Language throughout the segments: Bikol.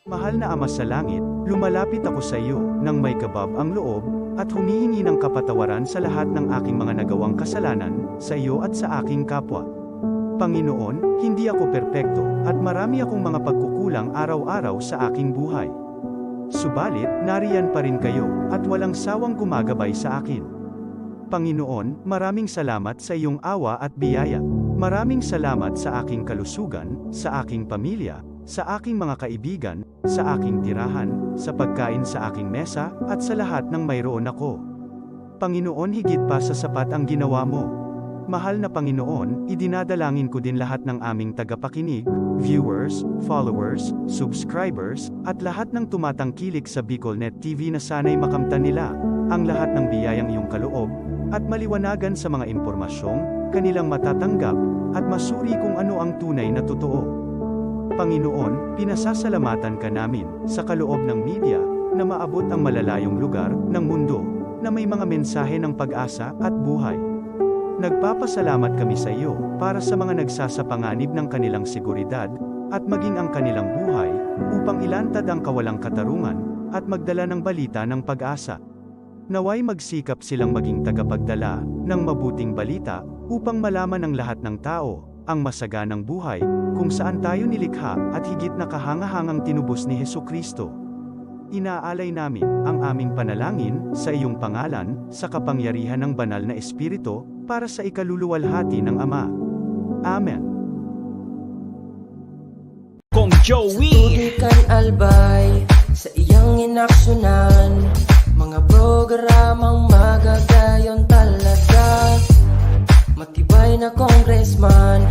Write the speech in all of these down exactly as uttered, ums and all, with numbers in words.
Mahal na Ama sa Langit, lumalapit ako sa iyo nang may kabab ang loob at humihingi ng kapatawaran sa lahat ng aking mga nagawang kasalanan sa iyo at sa aking kapwa. Panginoon, hindi ako perpekto at marami akong mga pagkukulang araw-araw sa aking buhay. Subalit, nariyan pa rin kayo at walang sawang gumagabay sa akin. Panginoon, maraming salamat sa iyong awa at biyaya. Maraming salamat sa aking kalusugan, sa aking pamilya, sa aking mga kaibigan, sa aking tirahan, sa pagkain sa aking mesa, at sa lahat ng mayroon ako. Panginoon, higit pa sa sapat ang ginawa mo. Mahal na Panginoon, idinadalangin ko din lahat ng aming tagapakinig, viewers, followers, subscribers, at lahat ng tumatangkilik sa BicolNet T V na sana'y makamtan nila ang lahat ng biyayang iyong kaloob at maliwanagan sa mga impormasyong kanilang matatanggap at masuri kung ano ang tunay na totoo. Panginoon, pinasasalamatan ka namin sa kaloob ng media na maabot ang malalayong lugar ng mundo na may mga mensahe ng pag-asa at buhay. Nagpapasalamat kami sa iyo para sa mga nagsasapanganib ng kanilang seguridad at maging ang kanilang buhay upang ilantad ang kawalang katarungan at magdala ng balita ng pag-asa. Naway magsikap silang maging tagapagdala ng mabuting balita upang malaman ng lahat ng tao ang masaganang buhay kung saan tayo nilikha at higit na kahangahangang tinubos ni Jesu-Cristo. Inaalay namin ang aming panalangin sa iyong pangalan, sa kapangyarihan ng Banal na Espiritu, para sa ikaluluwalhati ng Ama. Amen. Kong Joey. Tubig kan Albay, sa iyang inaksyonan, mga programang magagayon talaga. Matibay na congressman,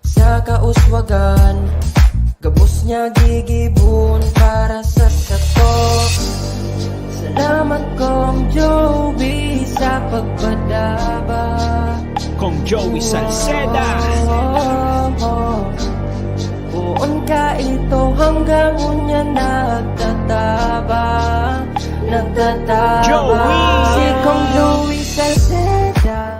sa kauswagan, gabos niya gigibon para sa sato. Salamat, Kong Joey, sa pagpadaba. Kong Joey Salceda. Poon ka ito hanggang unya nagtataba, nagtataba. Joey! Si Kong Joey Salceda.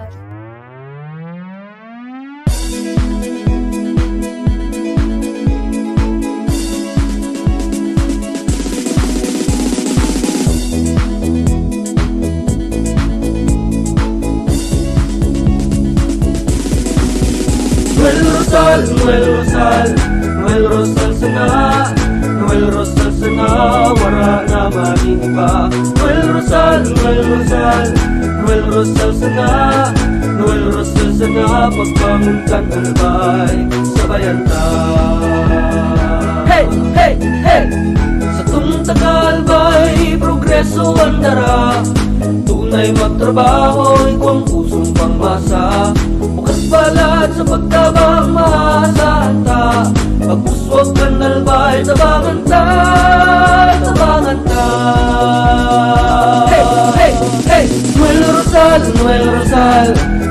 Noel Rosal, Noel Rosal, Noel Rosal sana, Noel Rosal sana, wara na magin iba. Noel Rosal, Noel Rosal, Noel Rosal sana, Noel Rosal sana, pagbangon kan Albay, sabayan ta. Hey, hey, hey! Satong taga-Albay, progreso an dara. Tunay magtrabaho, igwang pusong pangmasa. Bukas palad sa pagtabang, maasahan ta. Pag-uswag kan Albay, tabangan ta, tabangan ta. Hey, hey, hey! Noel Rosal, Noel Rosal,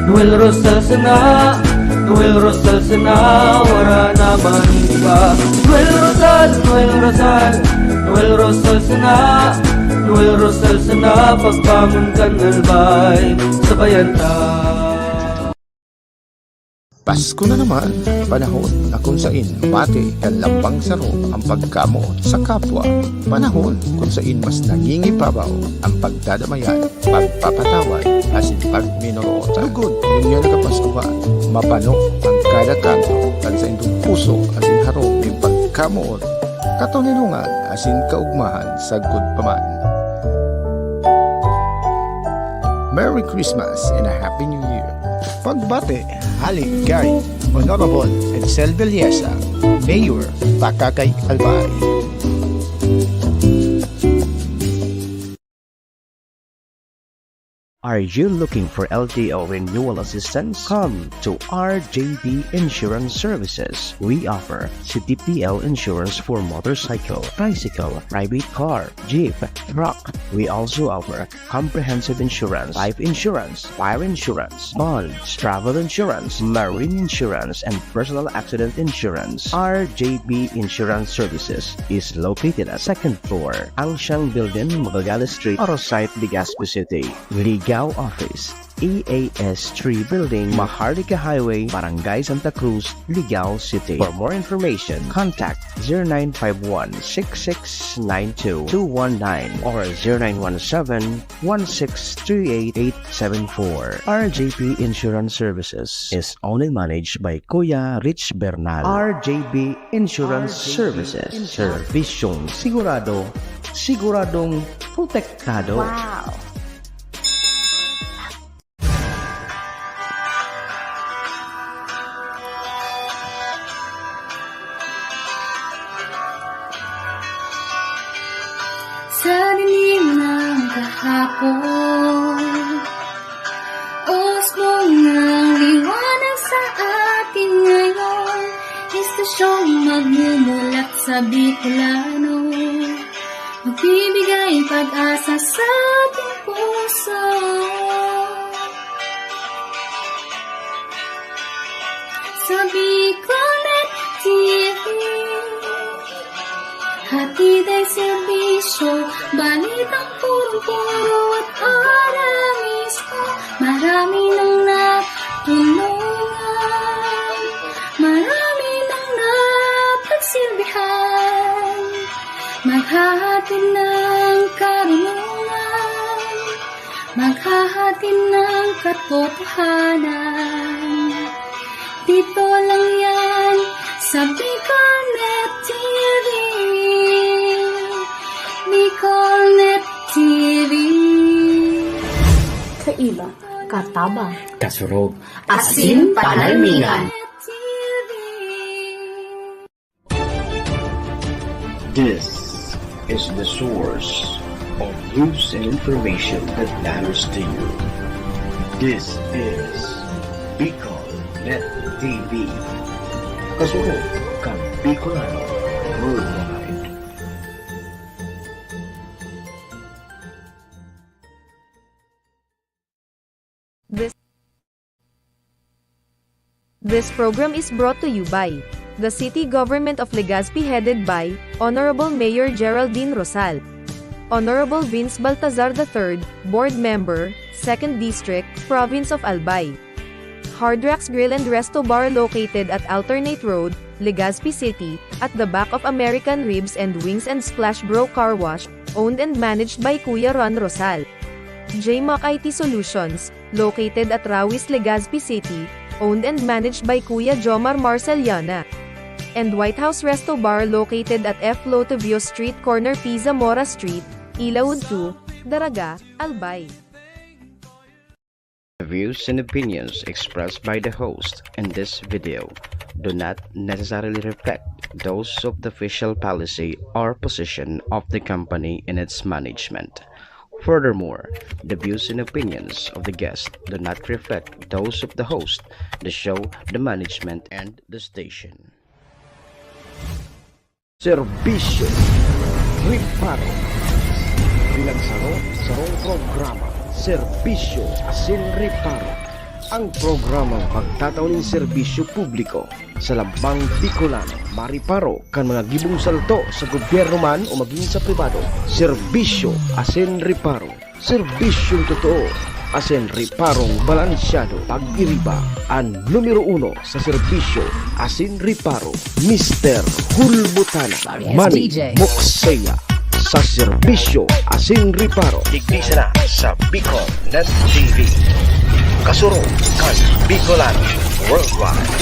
Noel Rosal sana, Noel Rosal sana, wara na man iba. Noel Rosal, Noel Rosal, Noel Rosal sana, Noel Rosal sana, pagbangon kan Albay, sabayan ta. Pasko na naman, panahon na kung sain mati kan lambang saro ang pagkamoot sa kapwa. Panahon kung sain mas nangingibabaw ang pagdadamayan, pagpapatawad, asin pagminoroota. Lugod, ngunyan na kapaskuhan, mapano ang kada kanto kan saindong puso asin harong nin pagkamoot, katoninongan, asin kaugmahan sagkod pa man. Merry Christmas and a Happy New Year! Pagbati hali kay Honorable Edsel Villesa, Mayor, Pakakay, Albay. Are you looking for L T O renewal assistance? Come to R J B Insurance Services. We offer C T P L insurance for motorcycle, tricycle, private car, jeep, truck. We also offer comprehensive insurance, life insurance, fire insurance, bonds, travel insurance, marine insurance, and personal accident insurance. R J B Insurance Services is located at second floor, Angsiang Building, Magallanes Street, Arosite, Legazpi City. Ligao Office, E A S three Building, Maharlika Highway, Barangay Santa Cruz, Ligao City. For more information, contact zero nine five one six six nine two two one nine or zero nine one seven one six three eight eight seven four. R J P Insurance Services is owned and managed by Kuya Rich Bernal. R J B Insurance Services. Servisyong sigurado, siguradong protektado. Wow! Sa dilim ng kahapon, usbong ng liwanag sa atin ngayon, estasyong magmumulat sa Bicolano, magbibigay pag-asa sa ating puso. Sa Bicolnet T V, hatid ang serbisyo, balitang purong-puro at ora mismo. Marami nang natulungan, marami nang napagsilbihan. Maghahatid ng karunungan, maghahatid ng katotohanan. Dito lang yan sa Bicolnet T V. Bicolnet T V. Kaiba, katabang, kasurog, asin panalmingan. This is the source of news and information that matters to you. This is Bicol Net T V. Kasurog kan Bicolano worldwide. This, this program is brought to you by the City Government of Legazpi, headed by Honorable Mayor Geraldine Rosal, Honorable Vince Baltazar the third, Board Member, Second District, Province of Albay. Hard Rocks Grill and Resto Bar, located at Alternate Road, Legazpi City, at the back of American Ribs and Wings and Splash Bro Car Wash, owned and managed by Kuya Ron Rosal. J Mac I T Solutions, located at Rawis, Legazpi City, owned and managed by Kuya Jomar Marceliana. And White House Resto Bar, located at F Lotovio Street, corner P Zamora Street, Ilaud two, Daraga, Albay. The views and opinions expressed by the host in this video do not necessarily reflect those of the official policy or position of the company and its management. Furthermore, the views and opinions of the guest do not reflect those of the host, the show, the management, and the station. Serbisyo, reparo. Bilang saro, sarong programa, serbisyo asin reparo. Ang programang magtatao nin serbisyo publiko sa lambang Bicolano, mariparo kan mga gibong salto sa gobyerno man o magin sa pribado. Serbisyo asin reparo. Serbisyong totoo asin reparong balansyado. Pag-iriba, an numero uno sa serbisyo asin reparo, Mister Hulbutana, Manny Mokseya, sa serbisyo asin reparo. Digdi sana sa Bicol Net T V. Kasurog kan Bicolano Worldwide.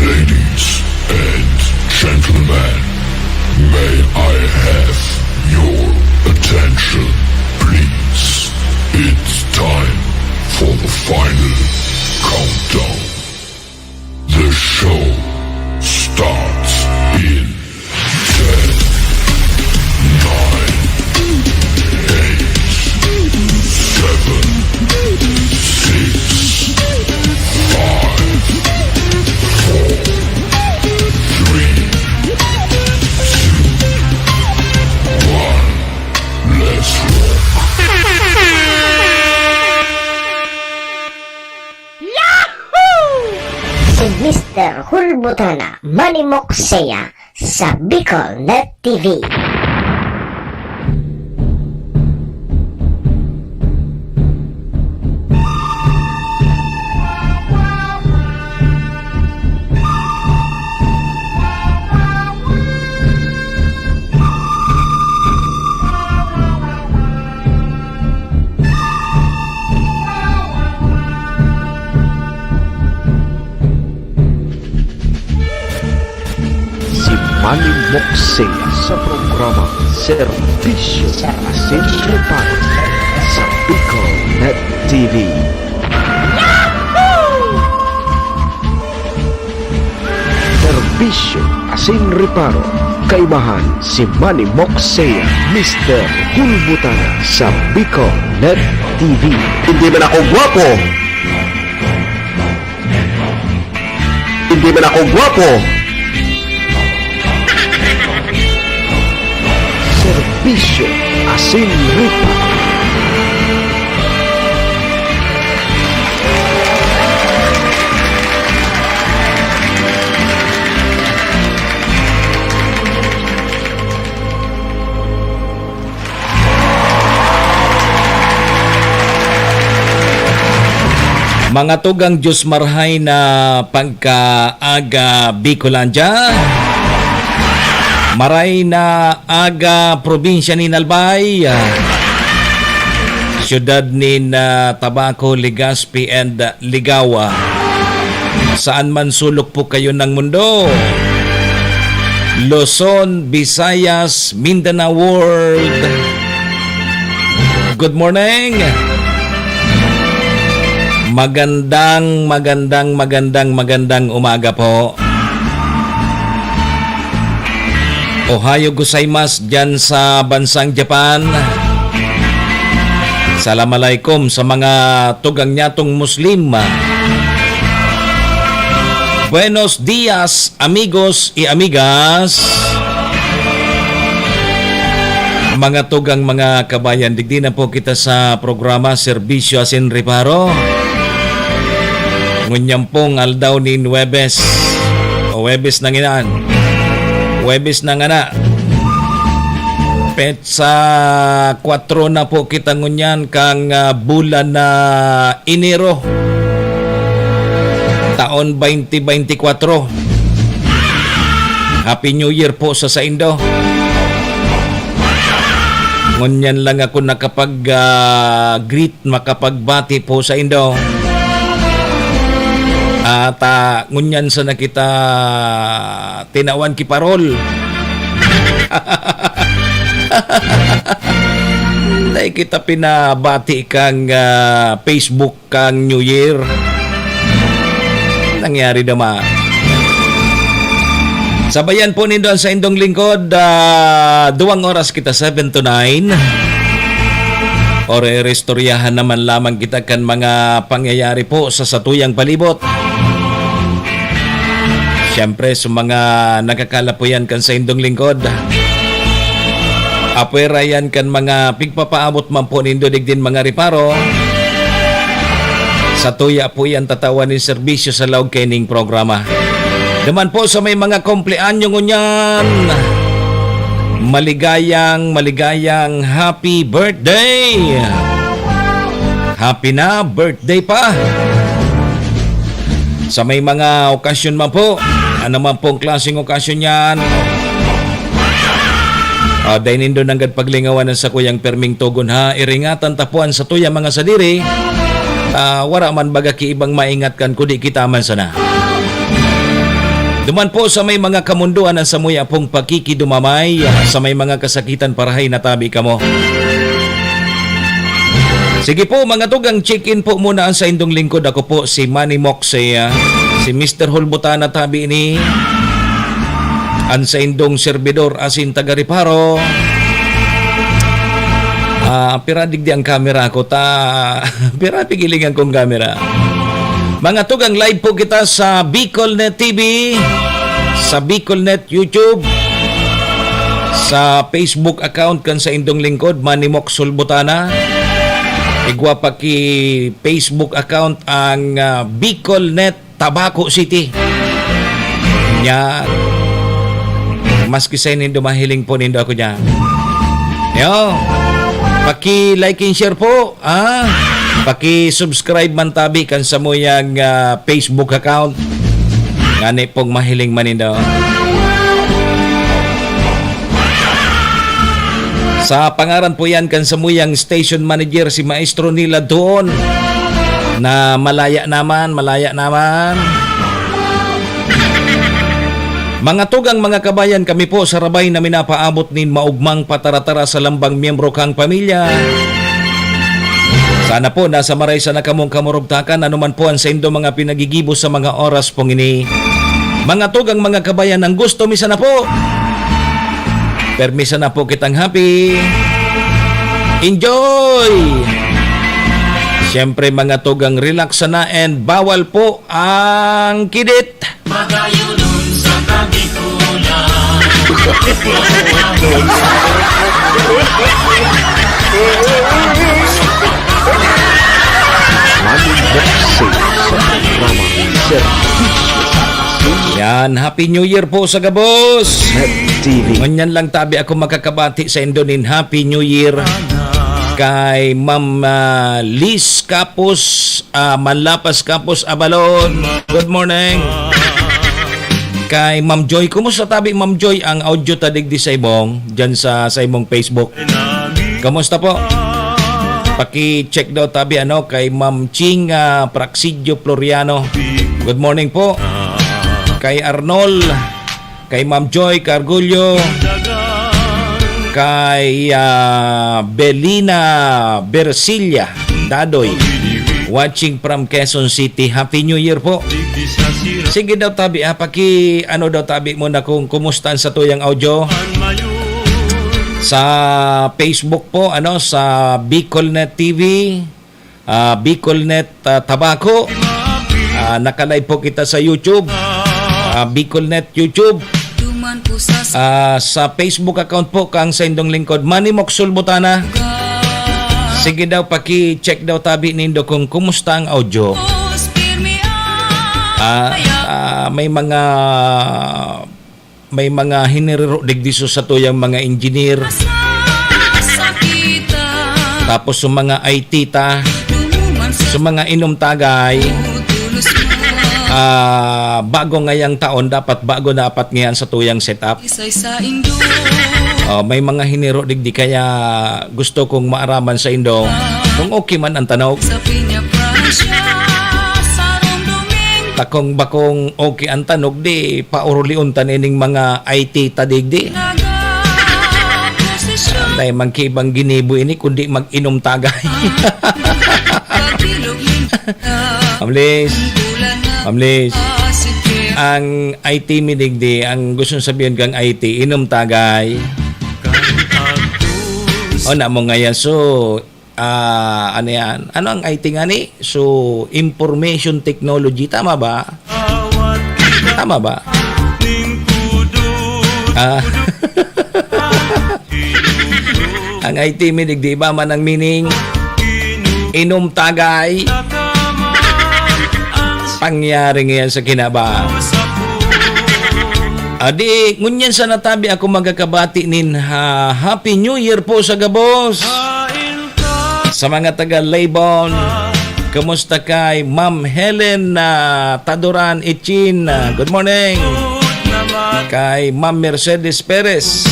Ladies and gentlemen, may I have your attention, please? It's time for the final countdown. The show starts in ten, nine, Butana, Manimok Seya sa Bicol Net T V. Si Manny Moxea sa programa Serbisyo sa Asin Reparo sa Bicol Net T V. Serbisyo asin reparo, kaibahan si Manny Moxea, Mister Hulbutana sa Bicol Net T V. Hindi man ako gwapo. Hindi man ako gwapo. Serbisyo asin reparo. Mga tugang, Diyos marhay na pagkaaga, Bicolandia. Maray na aga, probinsya nin Albay, ah, siyudad nin, ah, Tabaco, Legazpi, and, ah, Ligao. Saan man sulok po kayo ng mundo, Luzon, Visayas, Mindanao World. Good morning. Magandang, magandang, magandang, magandang umaga po. Ohayo gozaimasu diyan sa bansang Japan. Salam alaikum sa mga tugang nyatong Muslim. Buenos dias, amigos y amigas. Mga tugang, mga kabayan, digdi na po kita sa programa Serbisyo asin Reparo. Ngunyan pong aldaw nin Huwebes. O, Huwebes na nginan. Huwebes na ngana. Petsa kwatro na po kita ngunyan kang, ah, bulan na Enero, taon twenty twenty-four. Happy New Year po sa saindo. Ngunyan lang ako nakapag, ah, greet, makapagbati po saindo. At, ah, ngunyan sana kita tinawan ki parol. Dai kita pinabati kang, ah, Facebook kang New Year. Nangyari naman. Sabayan po nindo ang saindong lingkod, ah, duwang oras kita, seven to nine. Ore-, oristoryahan naman lamang kita kan mga pangyayari po sa satuyang palibot. Siyempre, sa mga nakakalapuyan kan saindong lingkod, apwera yan kan mga pigpapaabot man po nindo digdin mga reparo. Satuya po yan tatawan nin serbisyo sa laog kaining programa. Duman po sa may mga kumpleanyo ngunyan, maligayang, maligayang happy birthday! Happy na birthday pa! Sa may mga okasyon man po, ano man pong klaseng okasyon yan, ah, dai nindo nanggad paglingawan ang sakuyang perming togon, ha. Iringatan ta po an satuyang mga sadiri. Ah, wara man baga ki ibang maingat kan kundi kita man sana. Duman po sa may mga kamundoan ang samuya pong pakikidumamay, sa may mga kasakitan, parahay na tabi kamo. Sige po, mga tugang, check-in po muna ang saindong lingkod. Ako po si Manny Moxea, si Mister Hulbutana tabi ini, ang saindong serbidor asin taga-reparo. Ah, pira digdi ang kamera ko ta, pira pigilingan kong kamera. Mga tugang, live po kita sa Bicol Net T V, sa Bicol Net YouTube, sa Facebook account kan saindong lingkod, Manny Mox Hulbutana. Igwa pa ki Facebook account ang, ah, Bicol Net Tabaco City. Yan. Maski sa nindo mahiling po nindo ako dyan. Yo. Paki-like and share po, ah. Paki-subscribe man tabi kan samuyang, ah, Facebook account. Ngani pong mahiling man nindo. Sa pangaran po yan kan samuyang station manager, si Maestro Nila doon, na malaya naman, malaya naman. Mga tugang, mga kabayan, kami po sa Rabay na minapaabot nin maugmang pataratara sa lambang miyembro kang pamilya. Sana po nasa maray sana kamong kamurugtakan, anuman po ang saindo mga pinagigibo sa mga oras pong ini. Mga tugang, mga kabayan, ang gusto mi sana po, permi sana po kitang happy. Enjoy! Siyempre, mga tugang, relax sana and bawal po ang kidit. Magayunon sa Kabikulan. Money Boxing sa programa Serbisyo sa Yan, Happy New Year po sa gabos. Net T V. Ngunyan lang tabi ako makakabati sa indo nin Happy New Year kay Ma'am, ah, Liz Kapos, ah, Manlapas Kapos Abalon. Good morning. Kay Ma'am Joy, kumusta tabi, Ma'am Joy, ang audio ta digdi sa imong, dyan sa, sa imong Facebook? Kamusta po? Paki-check daw tabi, ano, kay Ma'am Ching, ah, Praxidio Floriano. Good morning po. Kay Arnol, kay Ma'am Joy Cargullo, kay, ah, Belina Bersilia Dadoy, watching from Quezon City. Happy New Year po. Sige daw tabi, ah, paki, ano daw tabi muna kung kumusta ang satuyang audio. Sa Facebook po, ano, sa Bicolnet T V, ah, Bicolnet, ah, Tabaco. Ah, naka-live po kita sa YouTube. Ah, Bicolnet YouTube. Ah, sa Facebook account po, kang saindong lingkod, Manny Moksul Butana. Sige daw, paki-check daw tabi nindo kung kumusta ang audio. Ah, ah, may mga may mga hiniriro digdi sa satuyang mga engineer. Tapos sa mga I T ta, sa mga inom tagay, ah, bago ngayang taon, dapat bago dapat ngayon sa tuyang setup. Oh, may mga hiniro digdi kaya gusto kong maaraman sa indo kung okay man ang tanog. Takong bakong okay ang tanog, di paurulion ta nining mga I T ta digdi. Dai man ki ibang ginibo ini kundi mag-inom tagay. Ma'am Liz. Ma'am Liz. Ang I T mi digdi, ang gustong sabihin kang I T, inom tagay. O, na mo ngayon. So, ah, ano yan? Ano ang I T nga ni? So, information technology. Tama ba? Tama ba? Ah. Ang I T mi digdi, iba man ang meaning. Inom tagay. Pangyari ngayon sa kinaba. Adi, ngunyan sa natabi ako magkakabati nin ha-, Happy New Year po sa gabos. Sa mga taga Laybon, kumusta kay Ma'am Helen, ah, Taduran Ichin? Ah, good morning. Kay Ma'am Mercedes Perez.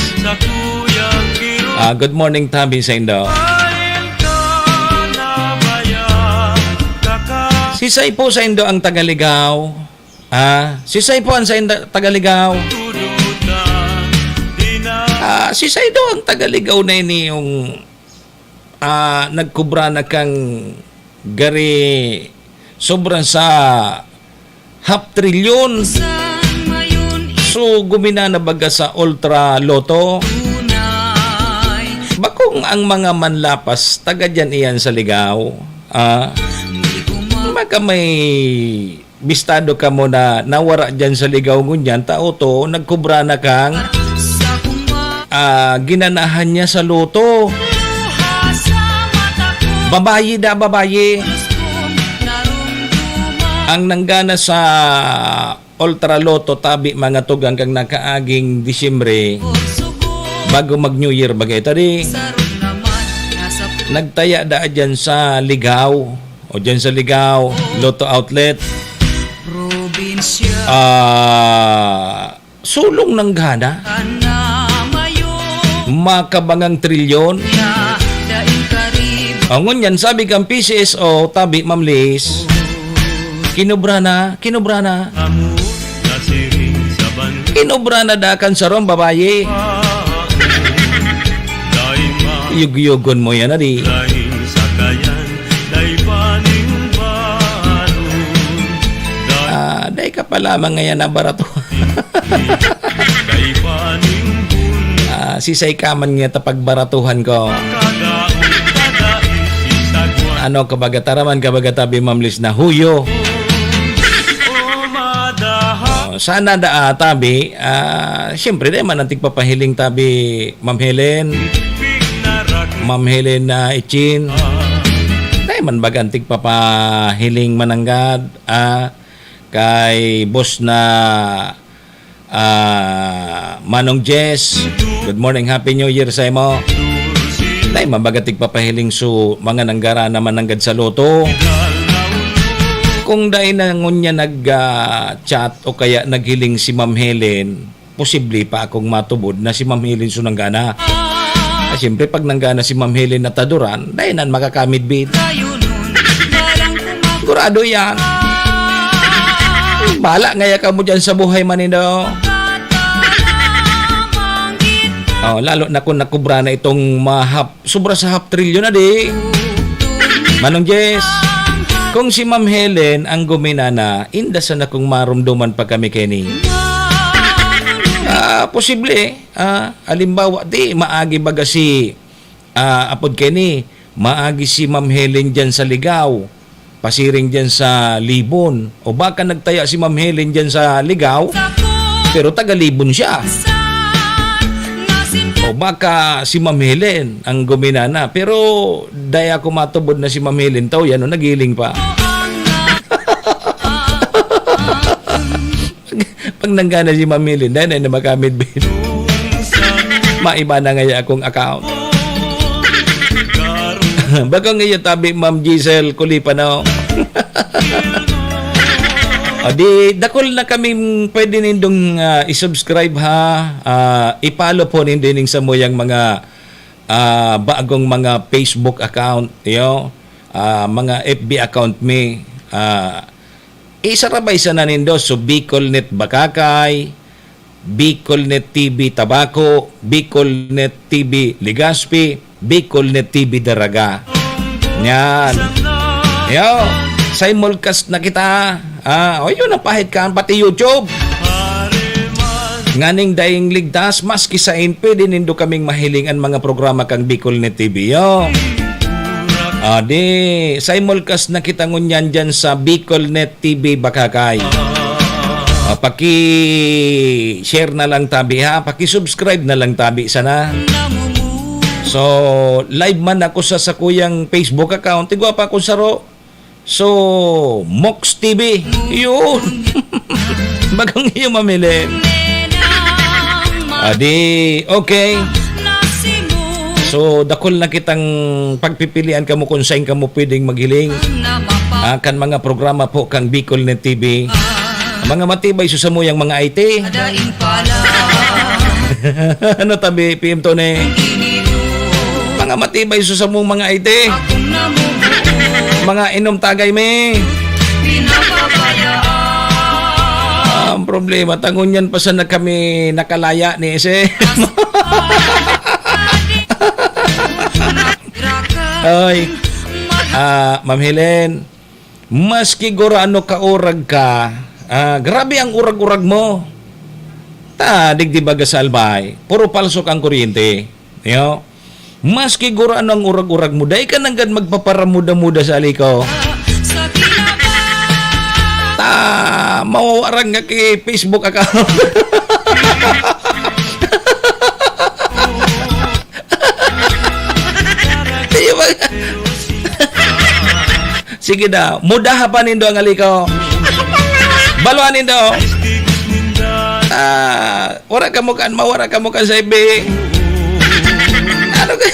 Ah, good morning, tabi sa indo. Si Sai po sa indo ang tagaligaw. Ah, si Sai po ang sa indo tagaligaw. Ah, si Sai daw ang tagaligaw na ini yung, ah, nagkubra na kang gari sobra sa half trilyon. So, gumina na baga sa Ultra Lotto. Bakong ang mga manlapas, taga dyan iyan sa Ligao. Ah, baka may bistado kamo na nawara dyan sa Ligao ngunyan, tao to, nagkubra na kang, ah, ginanahan niya sa loto. Babayi da, babayi. Ang nanggana sa Ultra Lotto tabi, mga tugang, kang nakaaging Disyembre, bago mag-New Year, bagay ta di. Nagtaya daa dyan sa Ligao, o dyan sa Ligao, Lotto Outlet. Ah, sulong nanggana. Makabangang trilyon. O, ngunyan, sabi kang P C S O, tabi, Ma'am Liz, kinubra na, kinubra na. Kinubra na daa kan sarong babayi. Yugyugon mo yan, adi. Ah, dai ka pa lamang ngayon na barato. Ah, sisay ka man nga ta pagbaratuhan ko. Ano, kabaga, taraman, kabaga, tabi, Ma'am Liz, na huyo. Oh, sana da, ah, tabi, ah, siyempre, dai man ang tigpapahiling, tabi, Ma'am Helen. Ma'am Helen na Ichin. Dai man baga ang tigpapahiling mananggad, ah, kay boss na, ah, Manong Jess. Good morning, Happy New Year sa imo. Dai man baga tigpapahiling su mga nanggara naman nanggad sa loto. Kung dai na ngunyan nag, ah, chat o kaya naghiling si Ma'am Helen, posible pa akong matubod na si Ma'am Helen su nanggana. Ah, siyempre, pag nanggana si Ma'am Helen na taduran, dai nan makakamidbid. Sigurado yan. Bahala ngaya kamo dyan sa buhay man nindo. Oh, lalo na kung nakubra na itong mahap sobra sa half trilyon na di. Manong Jess, kung si Ma'am Helen ang guminana, inda sana kung marumduman pa kami keni. Ah, posible, ah, halimbawa, di, maagi baga si, ah, apod keni, maagi si Ma'am Helen dyan sa Ligao. Pasiring diyan sa Libon. O baka nagtaya si Ma'am Helen diyan sa Ligao, pero taga Libon siya. O baka si Ma'am Helen ang guminana, pero dai ako matubod na si Ma'am Helen tao yan, o, nagiling pa. Pag nanggana si Ma'am Helen, dai na, na makamidbid. Maiba na ngaya akong account. Bako ngaya tabi, Ma'am Giselle Kulipa, no? O di, dakul na kaming pwede nindong, ah, i-subscribe, ha? Ah, i-follow po nindo ning samuyang mga, ah, bagong mga Facebook account, yo? Ah, mga F B account mi. Ah, isarabay sana nindo, so BicolNet Bacacay, BicolNet T V Tabaco, BicolNet T V Legazpi, BicolNet T V Daraga. Yan. Yo, simulcast na kita. Ah, o yun, ang pahit ka, pati YouTube. Nganing daing ligtas, maski sain, pwede nindo kaming mahiling an mga programa kang BicolNet T V, yo. Ah, di, simulcast na kita ngunyan dyan sa BicolNet T V Bacacay. Ah, paki-share na lang tabi, ha? Paki-subscribe na lang tabi sana. So, live man ako sa sakuyang Facebook account, igwa pa akong saro. So, Mox T V. Yun. Bagang iyo mamili. Adi, okay. So, dakul na kitang pagpipilian kamo kung saan kamo pwedeng maghiling. Ah, kan mga programa po kang BicolNet T V. Mga matibay sa samuyang mga I T. Ano tabi, P M Tony? Mga matibay sa samong mga I T. Mga inom tagay mi. Ah, ang problema, tangon yan pa sana kami nakalaya ni ese. Oy. Ah, Ma'am Helen, maski gurano kaurag ka, ah, grabe ang urag-urag mo. Ta, digdi baga sa albay, puro palso kang kuryente. Yo? Maski gurano ang urag-urag mo, dai ka nanggad magpaparamuda-muda sa alikaw. Ta, mawawaran nga ki Facebook account. Sige ba? Sige na, mudaha pa nindo ang alikaw. Balwa nindo. Ah, wara kamo kan, mawara kamo kan sa F B. Ano ka?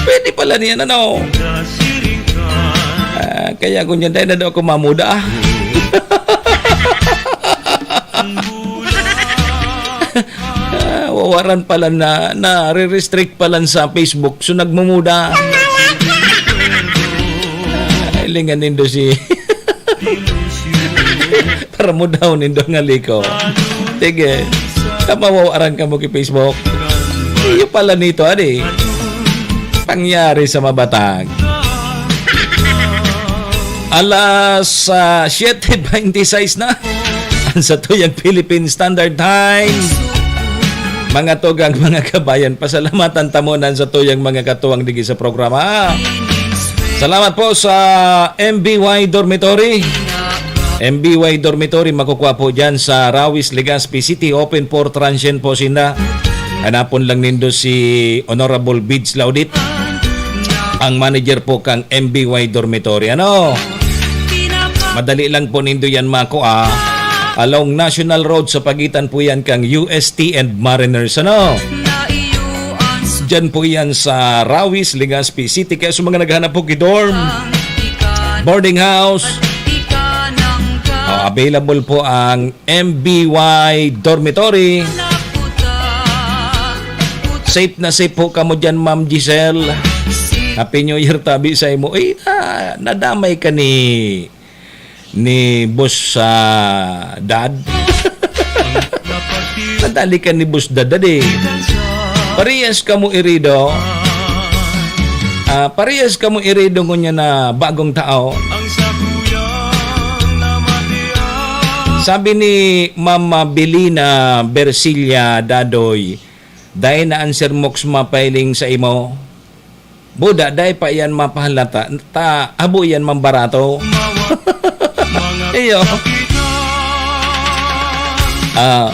Pwede pala niyan, ano? Ah, kaya kung yan, dahil na daw ako mamuda, ah. Ah, wawaran pala na, na-re-restrict pala sa Facebook. So, nagmumuda. Ah, hilingan nindo si para mo daw nindo nga liko. Sige. Sa mawawaran kamo ki Facebook. Iyo pala nito, adi. Pangyari sa mabatag. Alas, ah, siete veintiseis na. Ang sa tuyang Philippine Standard Time. Mga tugang, mga kabayan, pasalamatan ta muna sa tuyang mga katuwang digi sa programa. Salamat po sa M B Y Dormitory. M B Y Dormitory, makukuha po dyan sa Rawis, Legazpi City. Open for transient po sinda. Hanapon lang nindo si Honorable Bids Laudit, ang manager po kang M B Y Dormitory. Ano? Madali lang po nindo yan makua. Along National Road sa pagitan po yan kang U S T and Mariners. Ano? Diyan po yan sa Rawis, Legazpi City. Kaya sa mga naghanap po ki dorm, boarding house, oh, available po ang M B Y Dormitory. Safe na safe po kamo dyan, Ma'am Giselle. Happy New Year tabi sa imo. Eh, na, nadamay ka ni, ni Boss, ah, Dad. Nadali ka ni Boss Dad, Dad, eh. Parehas kamo irido. Ah, parehas kamo irido ngunyan na bagong tao. Sabi ni Mama Belina Bersilia Dadoy, "Dai na an Sir Mox mapahiling sa imo. Buda, dai pa iyan mapahalata, ta habo iyan mambarato." Iyo. Ah,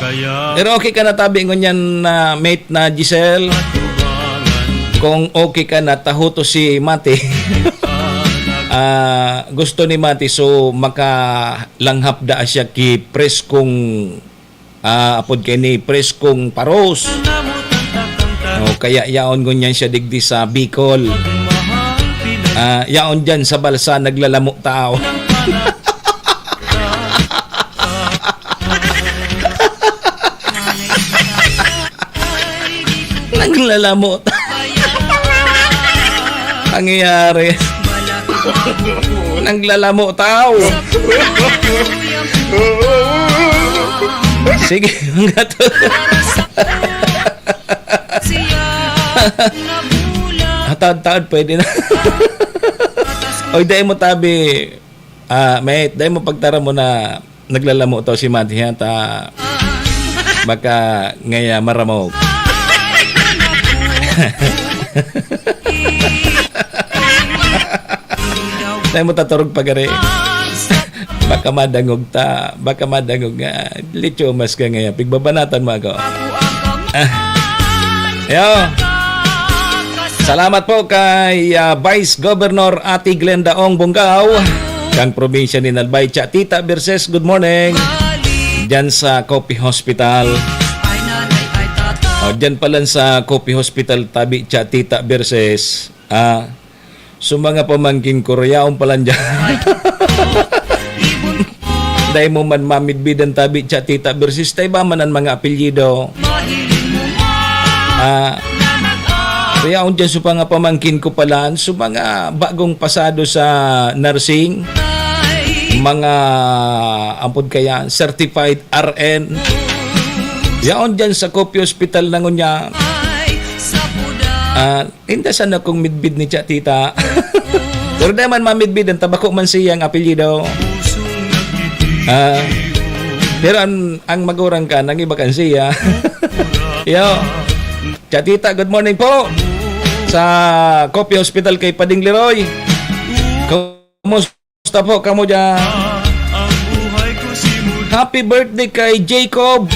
pero okay ka na tabi ngunyan na mate na Giselle? Kung okay ka na, tahuto si Mati. Ah, gusto ni Mati, so makalanghap daa siya ki preskong, ah, apod kay ni preskong paros. O, kaya yaon ngunyan siya digdi sa Bicol. Ah, yaon dyan sa balsa, naglalamo tao. Naglalamo. Pangyayari. Naglalamo tao. Sige, mga to. Taod-taod, pwede na. Oy, dai mo tabi. Ah, mate, dai mo pagtaram mo na naglalamo to si Mati, ha, ta baka ngaya maramog. Dai mo taturog pagari. Baka madangog ta, baka madangog nga, litsumas ka ngaya, pigbabanatan mo ako. Ah. Yo. Salamat po kay, ah, Vice Governor Ate Glenda Ong Bongao, kang probinsya ni Albay. Cha Tita Verses, good morning. Diyan sa Coffee Hospital. O, diyan pala sa Coffee Hospital, tabi, Cha Tita Verses. Ah, so mga pamangkin ko, rayaon pala diyan. Dai mo man mamidbid an tabi, Cha Tita Verses, ta iba man an mga apelyido. Ah, kaya akong dyan sa mga pamangkin ko pala, sa mga bagong pasado sa nursing, mga, ampod kaya, certified R N. Yaon dyan sa Coffee Hospital na ngunyan. Ah, Inda sana kung midbid ni Cha Tita. Pero di man mamidbid an tabako man siya ang apelyido. Ah, pero ang, ang magurang ka, nang iba kan siya. Yo. Cha Tita, good morning po. Sa Coffee Hospital kay Pading Leroy. Kumusta Kumusta po kamo dyan? Happy birthday kay Jacob.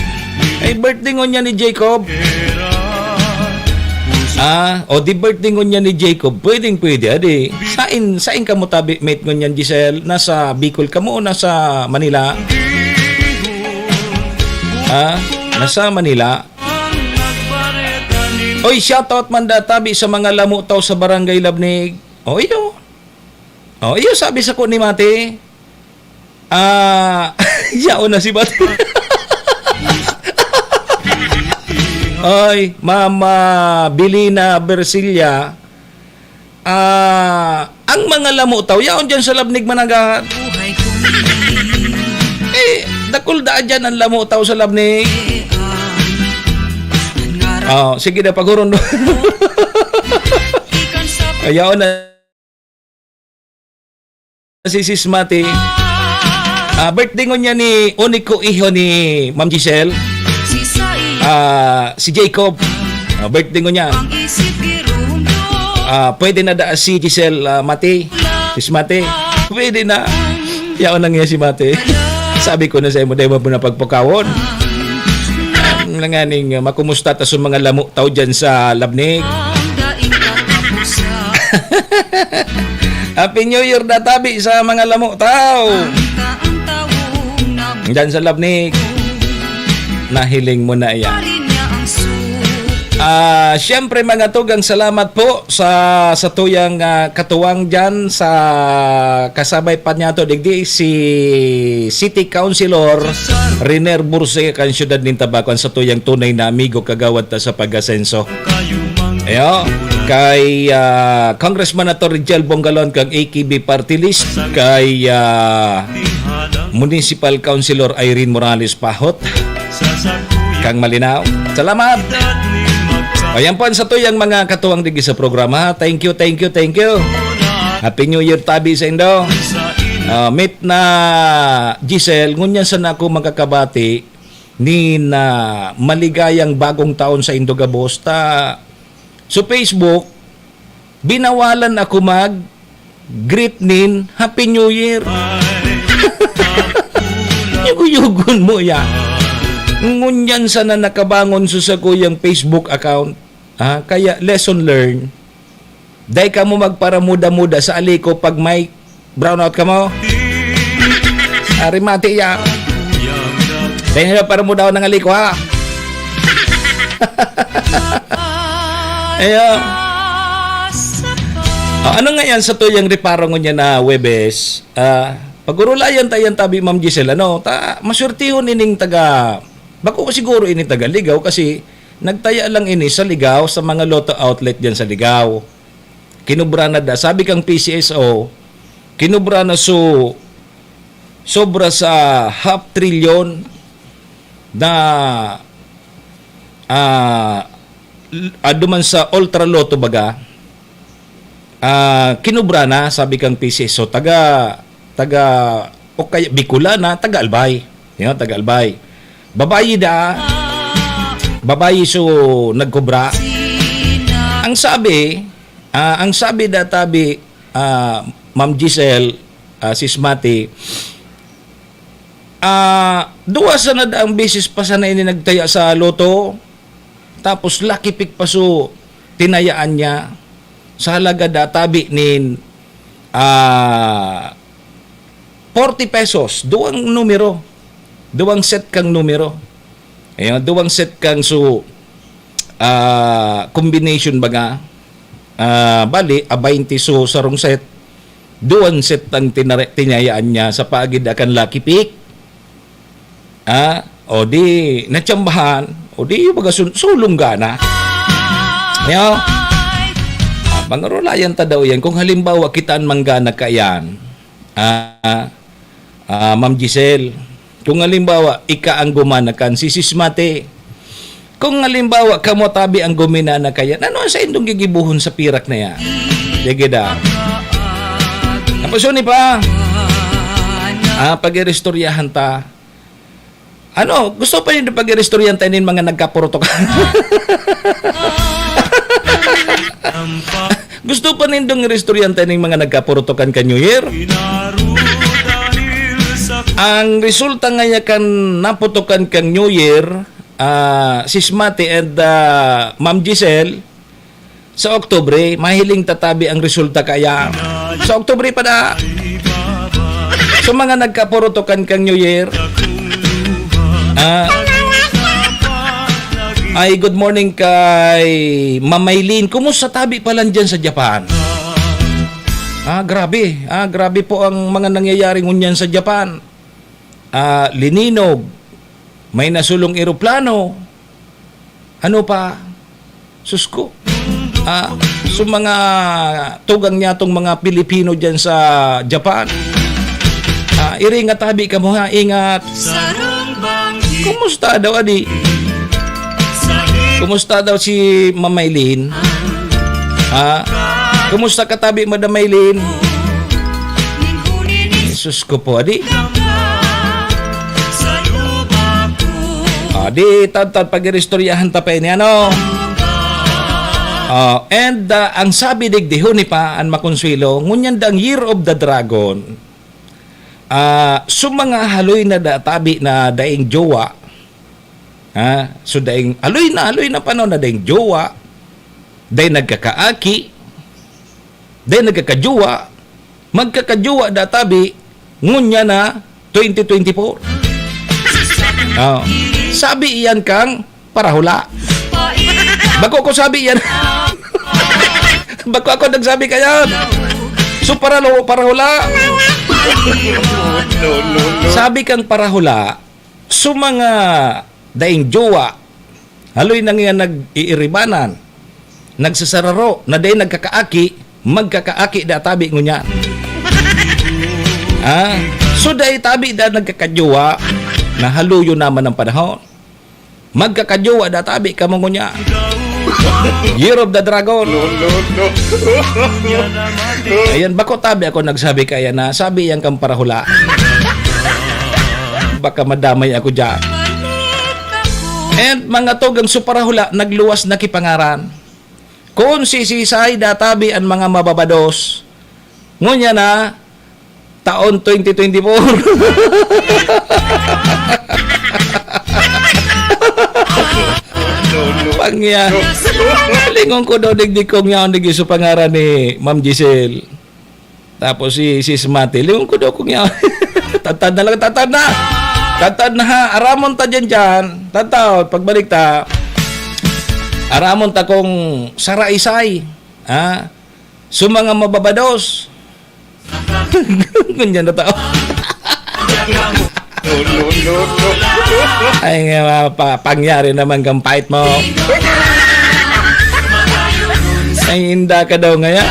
Ay, birthday ngunyan ni Jacob. Ah, o di birthday ngunyan ni Jacob. Pwedeng pwede, adi. Sain, sain kamo tabi, mate ngunyan, Giselle? Nasa Bicol kamo o nasa Manila? Ah? nasa Manila. Oy, shoutout man da tabi sa mga lamo taw sa Barangay Labnig. O, iyo. O, iyo, sabi sako ni Mate. Ah, yaon na si Mate. Oy, Mama Bilina Bersilia. Ah, ang mga lamo taw, yaon dyan sa Labnig, Managahan. Eh, dakul daa dyan ang lamo taw sa Labnig. Oh, sige na, paghuron. Ayaw na si Sis Mati. Ah, birthday ngunyan ni uniko iho ni Ma'am Giselle. Ah, si Jacob. Ah, birthday ngunyan. Ah, pwede na da si Giselle, ah, Mati? Sis Mati? Pwede na. Yaon na nga si Mati. Sabi ko na sa imo, dahil mo na pagpakawon. Nanganing, uh, makumusta ta sa mga lamo tao dyan sa Labnig? Happy New Year na tabi sa mga lamo tao. Dyan sa Labnig. Nahiling mo na iyan. Ah, siyempre, mga tugang, salamat po sa, sa tuyang, ah, katuwang dyan sa kasabay pa niya to, digdi si City Councilor Riner Burse, kan siyudad nin Tabaco, sa tuyang tunay na amigo, kagawad ta sa pag-asenso. Ayo, kay, ah, Congressman Ator Rigel Bongalon, kag A K B Party List, kay, ah, Municipal Councilor Irene Morales Pahot. Kang Malinao. Salamat. O, yan po ang satuyang mga katuwang digdi sa programa. Thank you, thank you, thank you. Happy New Year tabi sa indo. Ah, meet na Giselle, ngunyan sana ako makakabati nin, ah, maligayang bagong taon sa indo gabos. Ta, sa Facebook, binawalan ako mag greet nin Happy New Year. Yuguyugon mo yan. Ngunyan sana nakabangon sa sakuyang Facebook account. Ah, kaya lesson learned. Dai kamo magparamuda-muda sa aliko pag may brownout kamo. Arimati ya. Dai na paramuda ng aliko, ha? Ayo. Ah, ano nga yan sa tuyang reparo ngunyan na Webes? Ah, pag-urulayan ta yan tabi, Ma'am Giselle, ano? Ta, maswertihon ining taga, bako siguro ining taga Ligao kasi nagtaya lang ini sa Ligao, sa mga Lotto outlet diyan sa Ligao. Kinubra na da. Sabi kang P C S O, kinubra na so, sobra sa half trillion na, ah, l-, ah, duman sa Ultra Lotto baga, ah, kinubra na, sabi kang P C S O, taga, taga, o kaya Bicolana, taga Albay. Yan, taga Albay. Babayi da, babayi so nagkubra. Ang sabi, ah, ang sabi da tabi, ah, Ma'am Giselle, ah, Sis Mati, ah, duwa sana daang beses pa sana ini nagtaya sa Lotto. Tapos lucky pick pa so tinayaan niya. Sa halaga da tabi nin, ah, forty pesos, duwang numero. Duwang set kang numero. Ayan, duwang set kang so, ah, combination baga. Ah, bali, a baynte so sarong set. Duwang set ang tinare-, tinayaan niya sa paagid akan lucky pick. Ah, o di, natsambahan, o di, baga sun-, sulong gana. Yo? Ah, pangurulayan ta daw yan. Kung halimbawa, kita an manggana ka yan, ah, ah, Ma'am Giselle, kung halimbawa, ika ang gumana kan si Sis Mate, kung halimbawa, kamo tabi ang guminana kayan, ano ang saindong gigibuhon sa pirak na yan? Sige daw. Tapos yun pa, ah, pag-iristoryahan ta. Ano, gusto pa nindo pag-iristoryahan ta nin mga nagkapurutukan? Gusto pa nindong iristoryahan ta nin mga nagkapurutukan kan New Year? Ang resulta ngaya kan naputukan kan New Year, ah, Sis Mati and, ah, Ma'am Giselle, sa Oktubre, mahiling ta tabi ang resulta kaya. Sa Oktubre pa da. Sa mga nagkapurutukan kan New Year, ah, Ay, good morning kay Ma'am Maylene. Kumusta tabi pa lang dyan sa Japan? Ah, grabe. Ah, grabe po ang mga nangyayari ngunyan sa Japan. Ah, lininog, may nasulong eroplano. Ano pa? Sus ko. Ah, so mga tugang niya tong mga Pilipino dyan sa Japan. Ah, iri nga tabi kamo ha, ingat. Kumusta daw, adi? Kumusta daw si Ma'am Maylene? Ha? Kumusta ka tabi, Madam Maylene? Jesus ko po, adi? Ah, di, tad-tad, pag-iristoryahan ta pa ini, ano? Ah, and, ah, ang sabi digdi, huni pa, an makonsuelo, ngunyan dang Year of the Dragon, ah, so mga haloy na da-, tabi na daing jowa, ha? So daing, haloy na, haloy na panahon na daing jowa, daing nagkakaaki, daing nagkakajowa, magkakajowa da tabi, ngunyan na twenty twenty-four. Oh. Sabi iyan kang parahula. Bako ko sabi iyan. Bako ako nagsabi kaya. So, paralo-, parahula. Sabi kang parahula, so mga daing jowa, haloy na nga nag-iiribanan, nagsasararo, na dai nagkakaaki, magkakaaki da tabi ngunyan. Ah, so dai tabi da nagkakajowa, na haluyo naman ang panahon. Magkakajowa da tabi kamo ngunyan. Year of the Dragon. No, no, no. Ayan, bako tabi ako nagsabi kaya na, sabi yan kang parahula. Baka madamay ako dyan. And mga tugang so parahula, nagluwas na ki pangaran. Kun sisisay da tabi an mga mababados, ngunyan na, taon twenty twenty-four. Pangya. Lingon ko daw, digdi kong yaon, digdi so pangaran ni Ma'am Giselle. Tapos si, si Smati, lingon ko daw kung yaon. Tadtad na lang, tadtad na. Tadtad na ha, aramon ta dyan dyan. Tadtad, pagbalik ta. Aramon ta kung saraysay. Ha? So mga mababados. Ganyan na tao. No, no, no, no. Ay, nga, pa-, pangyari naman kang fight mo. Ay, inda ka daw ngaya.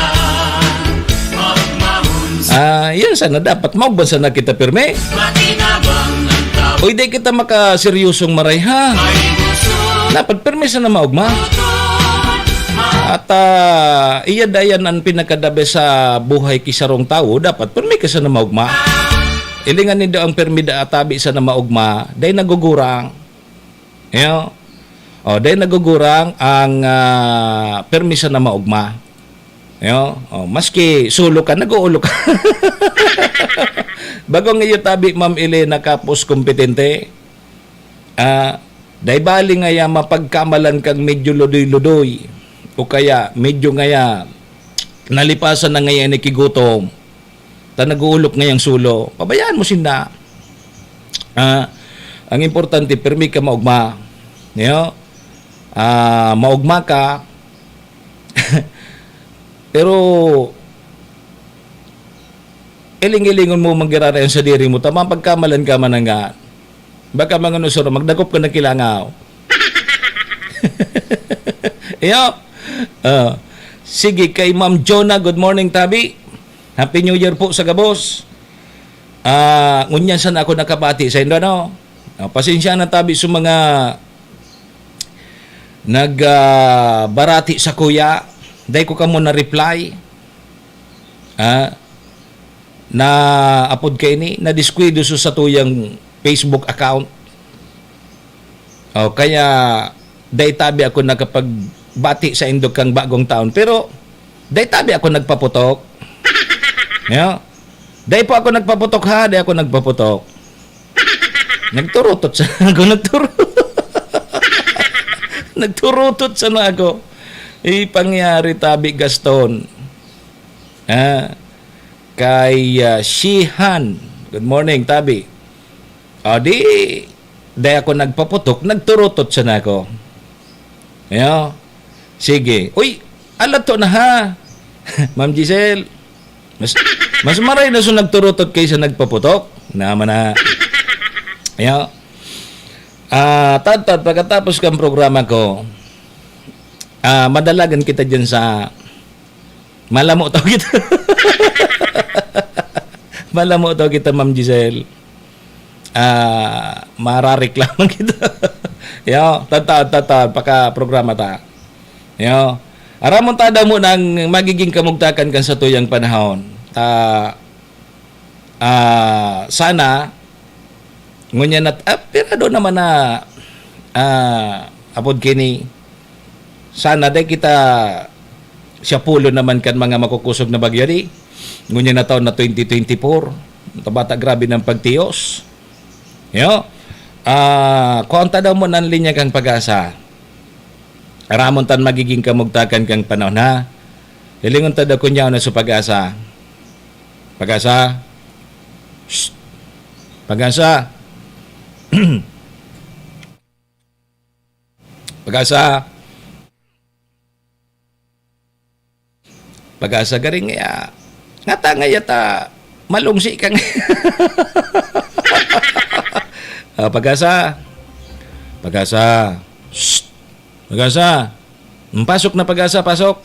Ah, yan sana dapat. Maugban sana kita pirmi. Uy, di kita makaseryosong maray, ha? Dapat pirmi sana maugma. At, ah, iya dayan an pinaka-the best sa buhay ki sarong tawo, dapat pirmi ka sana maugma. Ilingan nindo ang pirmi da atabi sana maugma, dai nagugurang. Iyo. O, dai nagugurang ang, ah, pirmi sana maugma. Iyo. O, maski solo ka, nag-uulok ka. Bagong iyo tabi, Ma'am Elena Capos, kompetente. Ah, dai bali ngaya mapagkamalan kang medyo ludoy-ludoy o kaya medyo ngaya nalipasan na ngaya ni kigutom, ta nag-uulok ngayang sulo. Pabayaan mo sinda. Ah, ang importante, pirmi ka maugma. Niyo? Ah, maugma ka. Pero, iling-ilingon mo, manggirara yan sa diri mo, tama, pagkamalan ka man nga. Baka mga nusuro, magdakop ka na kilangaw. Iyo. Ah, sige, kay Ma'am Jonah, good morning, tabi. Happy New Year po sa gabos. Ah, ngunyan sana ako nakabati sa indo, no? Ah, pasensya na tabi sa mga nag, ah, barati sa kuya. Dai ko kamo na-reply. Ah, na apod kaini, na-deskuido sa satuyang Facebook account. O, kaya dai tabi ako nakapagbati sa indog kang bagong taon. Pero, dai tabi ako nagpaputok. Yo. Dai po ako nagpaputok, ha? Dai ako nagpaputok. Nagturutot sa ako. Nagturu-, nagturutot sana ako. Ipangyari tabi, Gaston. Ah, kay, ah, Shihan. Good morning, tabi. O, di, di ako nagpaputok, nagturutot sana ako. Ayo. Sige. Uy, alato na ha. Ma'am Giselle. Mas, mas maray na so nagturutot kaysa nagpaputok. Naman na. Ayo. Ah, Tadtad, pagkatapos kang programa ko, ah, madalagan kita dyan sa malamo to kita. Malamo to kita, Ma'am Giselle. Ah, marareklamo kita. Yo, Tadtad, Tadtad, paka programa ta. Yo. Aramon ta daw mo nang magiging kamugtakan kan satuyang panahon. Ta, ah, sana, ngunyan nat-, ah, pirado naman na, ah, apod kini, sana dai kita siya pulo naman kan mga makukosog na bagyo di. Ngunyan na taon na twenty twenty-four, tabata grabe ng pagtiyos. Yo. Ah, kuhaan ta daw mo ng linya kang Pag-asa. Aramon tan magiging kamugtakan kang panahon, ha? Hilingon ta daw kun yaon na sa Pag-asa. Pag-asa. Shh. Pag-asa. Pag-asa. Pag-asa garing ngaya. Ngata ngaya ta malungsi kang. Ah, Pag-asa. Pag-asa. Shh. Pag-asa. Hmm, pasok na, Pag-asa, pasok.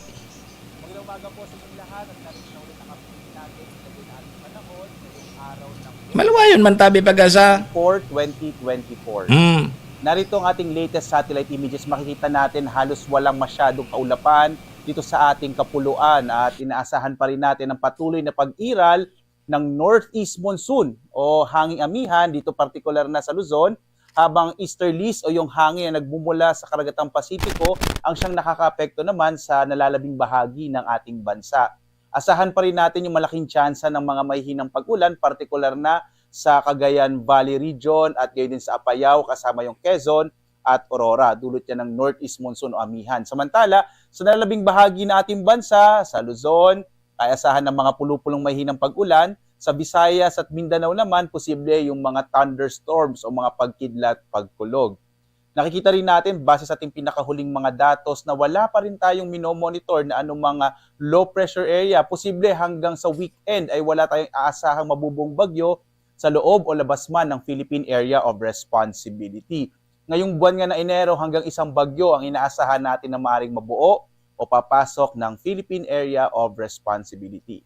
Magandang umaga po sa inyong lahat at narito na ulit ang update natin sa ginagawang panahon ngayong araw ng Maluwayon man tabi, Pag-asa. Four, twenty twenty-four. Hmm. Narito ang ating latest satellite images. Makikita natin halos walang masyadong kaulapan dito sa ating kapuluan at inaasahan pa rin natin ang patuloy na pag-iral ng northeast monsoon o hanging amihan dito, partikular na sa Luzon, habang easterlies o yung hangin na nagmumula sa karagatang Pasipiko ang siyang nakakaapekto naman sa nalalabing bahagi ng ating bansa. Asahan pa rin natin yung malaking tsansa ng mga mahihinang pag-ulan, partikular na sa Cagayan Valley Region at gayon din sa Apayao, kasama yung Quezon at Aurora. Dulot yan ng northeast monsoon o amihan. Samantala, sa nalalabing bahagi ng ating bansa, sa Luzon, ay asahan ng mga pulupulong mahihinang pag-ulan. Sa Visayas at Mindanao naman, posible yung mga thunderstorms o mga pagkidlat, pagkulog. Nakikita rin natin, base sa ating pinakahuling mga datos, na wala pa rin tayong minomonitor na anumang, ah, low pressure area. Posible hanggang sa weekend ay wala tayong aasahang mabubuong bagyo sa loob o labas man ng Philippine Area of Responsibility. Ngayong buwan nga na Enero, hanggang isang bagyo ang inaasahan natin na maaring mabuo o papasok ng Philippine Area of Responsibility.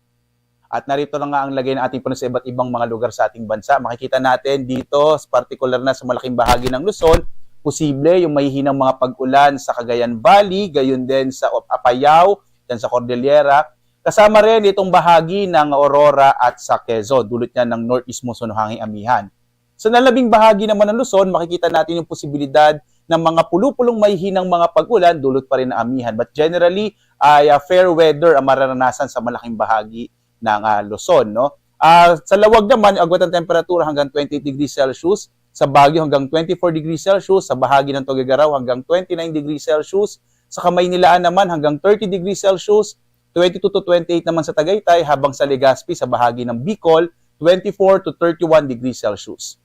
At narito na nga ang lagay ng ating panahon sa iba't ibang mga lugar sa ating bansa. Makikita natin dito, partikular na sa malaking bahagi ng Luzon, posible yung mahihinang mga pag-ulan sa Cagayan Valley, gayon din sa Apayao, dyan sa Cordillera. Kasama rin itong bahagi ng Aurora at sa Quezon, dulot niya ng northeast monsoon o hanging amihan. Sa nalabing bahagi naman ng Luzon, makikita natin yung posibilidad ng mga pulupulong mahihinang mga pag-ulan, dulot pa rin ng amihan. But generally, ay, ah, fair weather ang mararanasan sa malaking bahagi ng, ah, Luzon, no? Ah, sa Laoag naman, agwat ang temperatura hanggang twenty-eight degrees Celsius, sa Baguio hanggang twenty-four degrees Celsius, sa bahagi ng Tuguegarao hanggang twenty-nine degrees Celsius, sa Kamaynilaan naman hanggang thirty degrees Celsius, twenty-two to twenty-eight naman sa Tagaytay, habang sa Legazpi, sa bahagi ng Bicol, twenty-four to thirty-one degrees Celsius.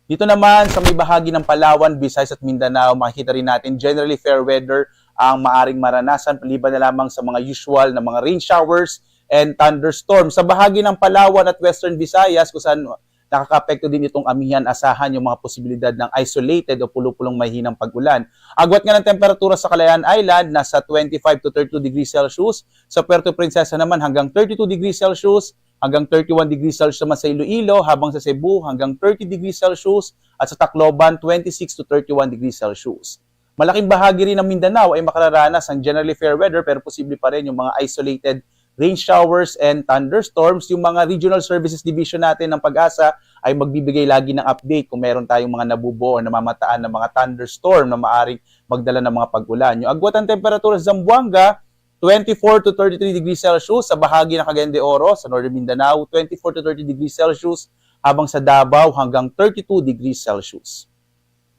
Dito naman sa may bahagi ng Palawan, Visayas at Mindanao, makikita rin natin generally fair weather ang maaring maranasan, maliban na lamang sa mga usual na mga rain showers and thunderstorms. Sa bahagi ng Palawan at Western Visayas, kung saan nakakaapekto din itong amihan, asahan yung mga posibilidad ng isolated o pulupulong mahinang pag-ulan. Agwat nga ng temperatura sa Kalayaan Island, nasa twenty-five to thirty-two degrees Celsius. Sa Puerto Princesa naman, hanggang thirty-two degrees Celsius, hanggang thirty-one degrees Celsius naman sa Iloilo, habang sa Cebu, hanggang thirty degrees Celsius, at sa Tacloban, twenty-six to thirty-one degrees Celsius. Malaking bahagi rin ng Mindanao ay makararanas ng generally fair weather, pero posible pa rin yung mga isolated rain showers and thunderstorms. Yung mga Regional Services Division natin ng Pag-asa ay magbibigay lagi ng update kung meron tayong mga nabubuo o namamataan ng mga thunderstorm na maaring magdala ng mga pag-ulan. Yung agwat ng temperatura sa Zamboanga, twenty-four to thirty-three degrees Celsius, sa bahagi ng Cagayan de Oro, sa Northern Mindanao, twenty-four to thirty degrees Celsius, habang sa Davao hanggang thirty-two degrees Celsius.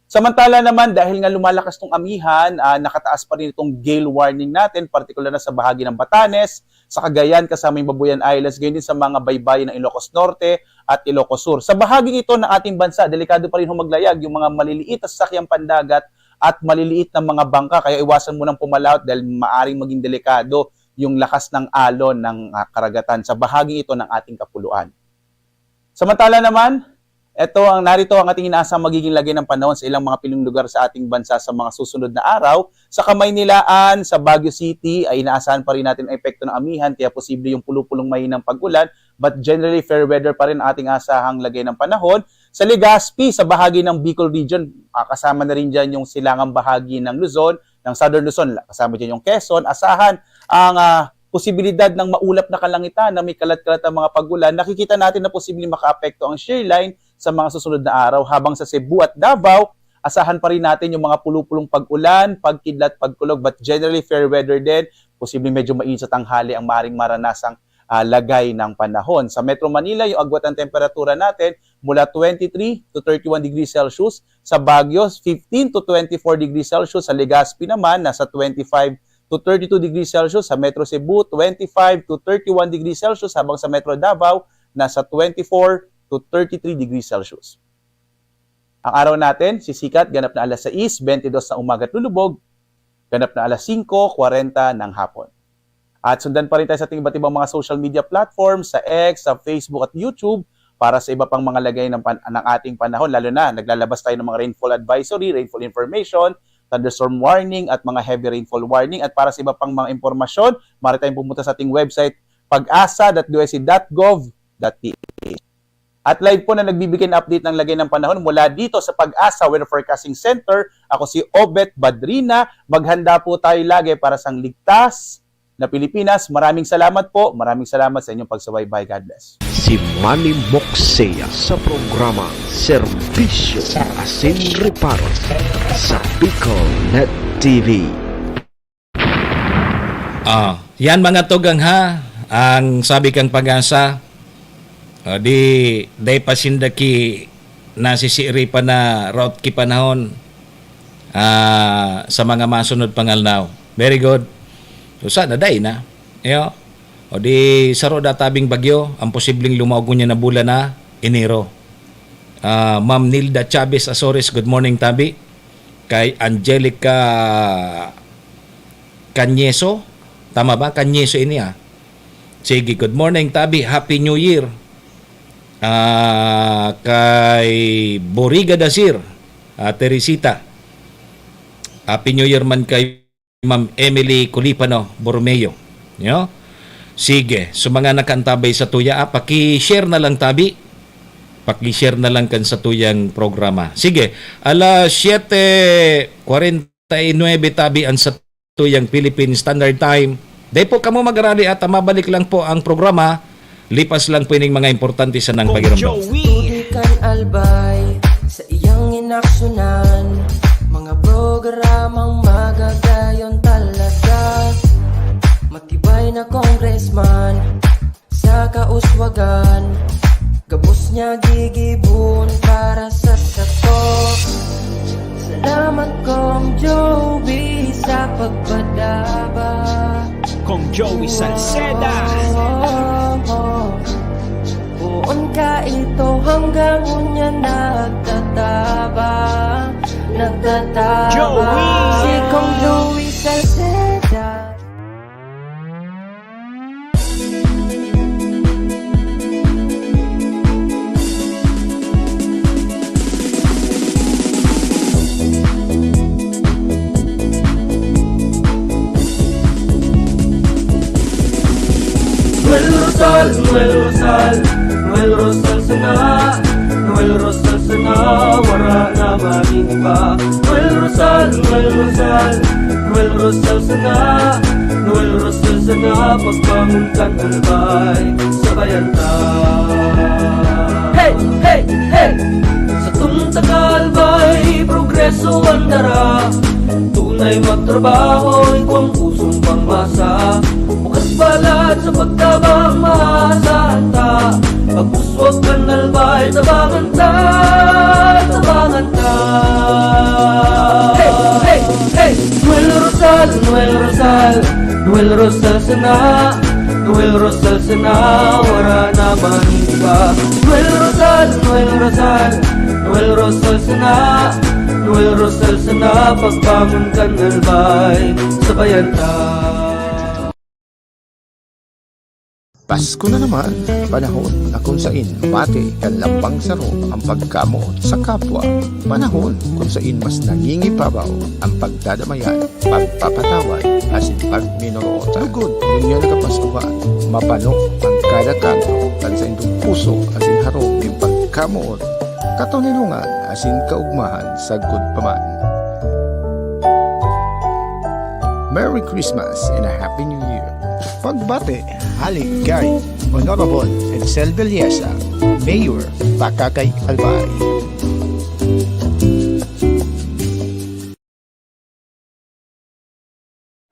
Samantala naman, dahil nga lumalakas tong amihan, ah, nakataas pa rin itong gale warning natin, partikular na sa bahagi ng Batanes, sa Cagayan, kasama yung Babuyan Islands, ganyan din sa mga baybayin ng Ilocos Norte at Ilocos Sur. Sa bahaging ito ng ating bansa, delikado pa rin ho maglayag yung mga maliliit na sasakyang pandagat at maliliit na mga bangka, kaya iwasan mo nang pumalaot dahil maaring maging delikado yung lakas ng alon ng, ah, karagatan sa bahaging ito ng ating kapuluan. Samantala naman, eto ang, narito ang ating inaasang magiging lagay ng panahon sa ilang mga piling lugar sa ating bansa sa mga susunod na araw. Sa Kamaynilaan, sa Baguio City, ay inaasahan pa rin natin ang epekto ng amihan, kaya posible yung pulupulong mahinang pag-ulan, but generally fair weather pa rin ang ating asahang lagay ng panahon. Sa Legazpi, sa bahagi ng Bicol Region, ah, kasama na rin dyan yung silangang bahagi ng Luzon, ng Southern Luzon, kasama dyan yung Quezon. Asahan ang, ah, posibilidad ng maulap na kalangitan na may kalat-kalat ang mga pag-ulan. Nakikita natin na posibleng makaapekto ang shear line sa mga susunod na araw, habang sa Cebu at Davao, asahan pa rin natin yung mga pulupulong pag-ulan, pagkidlat, pagkulog, but generally fair weather din. Posibleng medyo mainit sa tanghali ang maring maranasang, ah, lagay ng panahon. Sa Metro Manila, yung agwat ng temperatura natin mula twenty-three to thirty-one degrees Celsius. Sa Baguio, fifteen to twenty-four degrees Celsius. Sa Legazpi naman, nasa twenty-five to thirty-two degrees Celsius. Sa Metro Cebu, twenty-five to thirty-one degrees Celsius. Habang sa Metro Davao, nasa twenty-four to thirty-three degrees Celsius. Ang araw natin, sisikat ganap na alas sais, twenty-dos na umaga at lulubog, ganap na alas singko kwarenta ng hapon. At sundan pa rin tayo sa ating iba't ibang mga social media platforms, sa X, sa Facebook at YouTube, para sa iba pang mga lagay ng pan-, ng ating panahon, lalo na naglalabas tayo ng mga rainfall advisory, rainfall information, thunderstorm warning at mga heavy rainfall warning. At para sa iba pang mga impormasyon, maaari tayong pumunta sa ating website, pag asa dot D O S C dot gov dot P H. At live po na nagbibigay ng update ng lagay ng panahon mula dito sa Pag-asa Weather Forecasting Center. Ako si Obet Badrina. Maghanda po tayo lagi para sa ligtas na Pilipinas. Maraming salamat po. Maraming salamat sa inyong pagsubaybay. God bless. Si Manny Moksea sa programa Serbisyo asin Reparo sa Bicol Net T V. Ah, yan mga tugang ha, ang sabi kang Pag-asa, ah, di, dai pa sinda ki nasisiripan na route ki panahon, ah, sa mga masunod pang aldaw. Very good. So, sana dai na. Iyo. O di, saro da tabing bagyo, ang posibleng lumaog ngunyan na bulan na Enero. Ah, Ma'am Nilda Chavez Azores, good morning, tabi. Kay Angelica Canyeso. Tama ba? Canyeso ini, ah. Sige, good morning, tabi. Happy New Year. Ah, kay Boriga Dasir, ah, Teresita. Happy New Year man kay Ma'am Emily Culipano Borromeo. Yo? Sige, so mga nakaantabay sa tuya, ah, paki-share na lang, tabi. Paki-share na lang kan sa tuyang programa. Sige, alas siyete kwarenta y nuebe tabi an sa tuyang Philippine Standard Time. Dai po kamo magarali at mabalik lang po ang programa. Lipas lang po ining mga importante sa nang Kong pakiramdam. Joey. Tutukan Albay sa iyang inaksyonan. Mga programang magagayon talaga. Matibay na congressman sa kauswagan, gabos niya gigibon para sa sato. Salamat, Kong Joey, sa pagpadaba. Kong Joey Salceda. Oh, oh, oh. Poon ka ito hanggang unya nagtataba, nagtataba. Joey! Si Kong Joey Salceda. Noel Rosal, Noel Rosal, Noel Rosal sana, Noel Rosal sana, wara na maning iba. Noel Rosal, Noel Rosal, Noel Rosal sana, Noel Rosal sana, pagbangon kan Albay, sabayan ta. Hey, hey, hey! Sa tungtang Albay, progreso ang dara. Tunay magtrabaho, ikaw ang pusong pangmasa. Bukas balat sa pagtabang, maasahan ta. Pag-uswag kan Albay, tabangan ta, tabangan ta. Hey, hey, hey! Noel Rosal, Noel Rosal, Noel Rosal sana, Noel Rosal sana, wara na man iba. Noel Rosal, Noel Rosal, Noel Rosal sana, Manuel Rosal sana pagbangon kan Albay, sabayan ta. Pasko na naman, panahon na kung sain mati kan lambang saro ang pagkamoot sa kapwa. Panahon kung sain mas nangingibabaw ang pagdadamayan, pagpapatawad, asin pagminoroota. Lugod, ngunyan na kapaskuhan, mapano ang kada kanto kan saindong puso asin harong nin pagkamoot, katoninongan asin kaugmahan sagkod pa man. Merry Christmas and a Happy New Year! Pagbati hali kay Honorable Edsel Villesa, Mayor, Pakakay, Albay.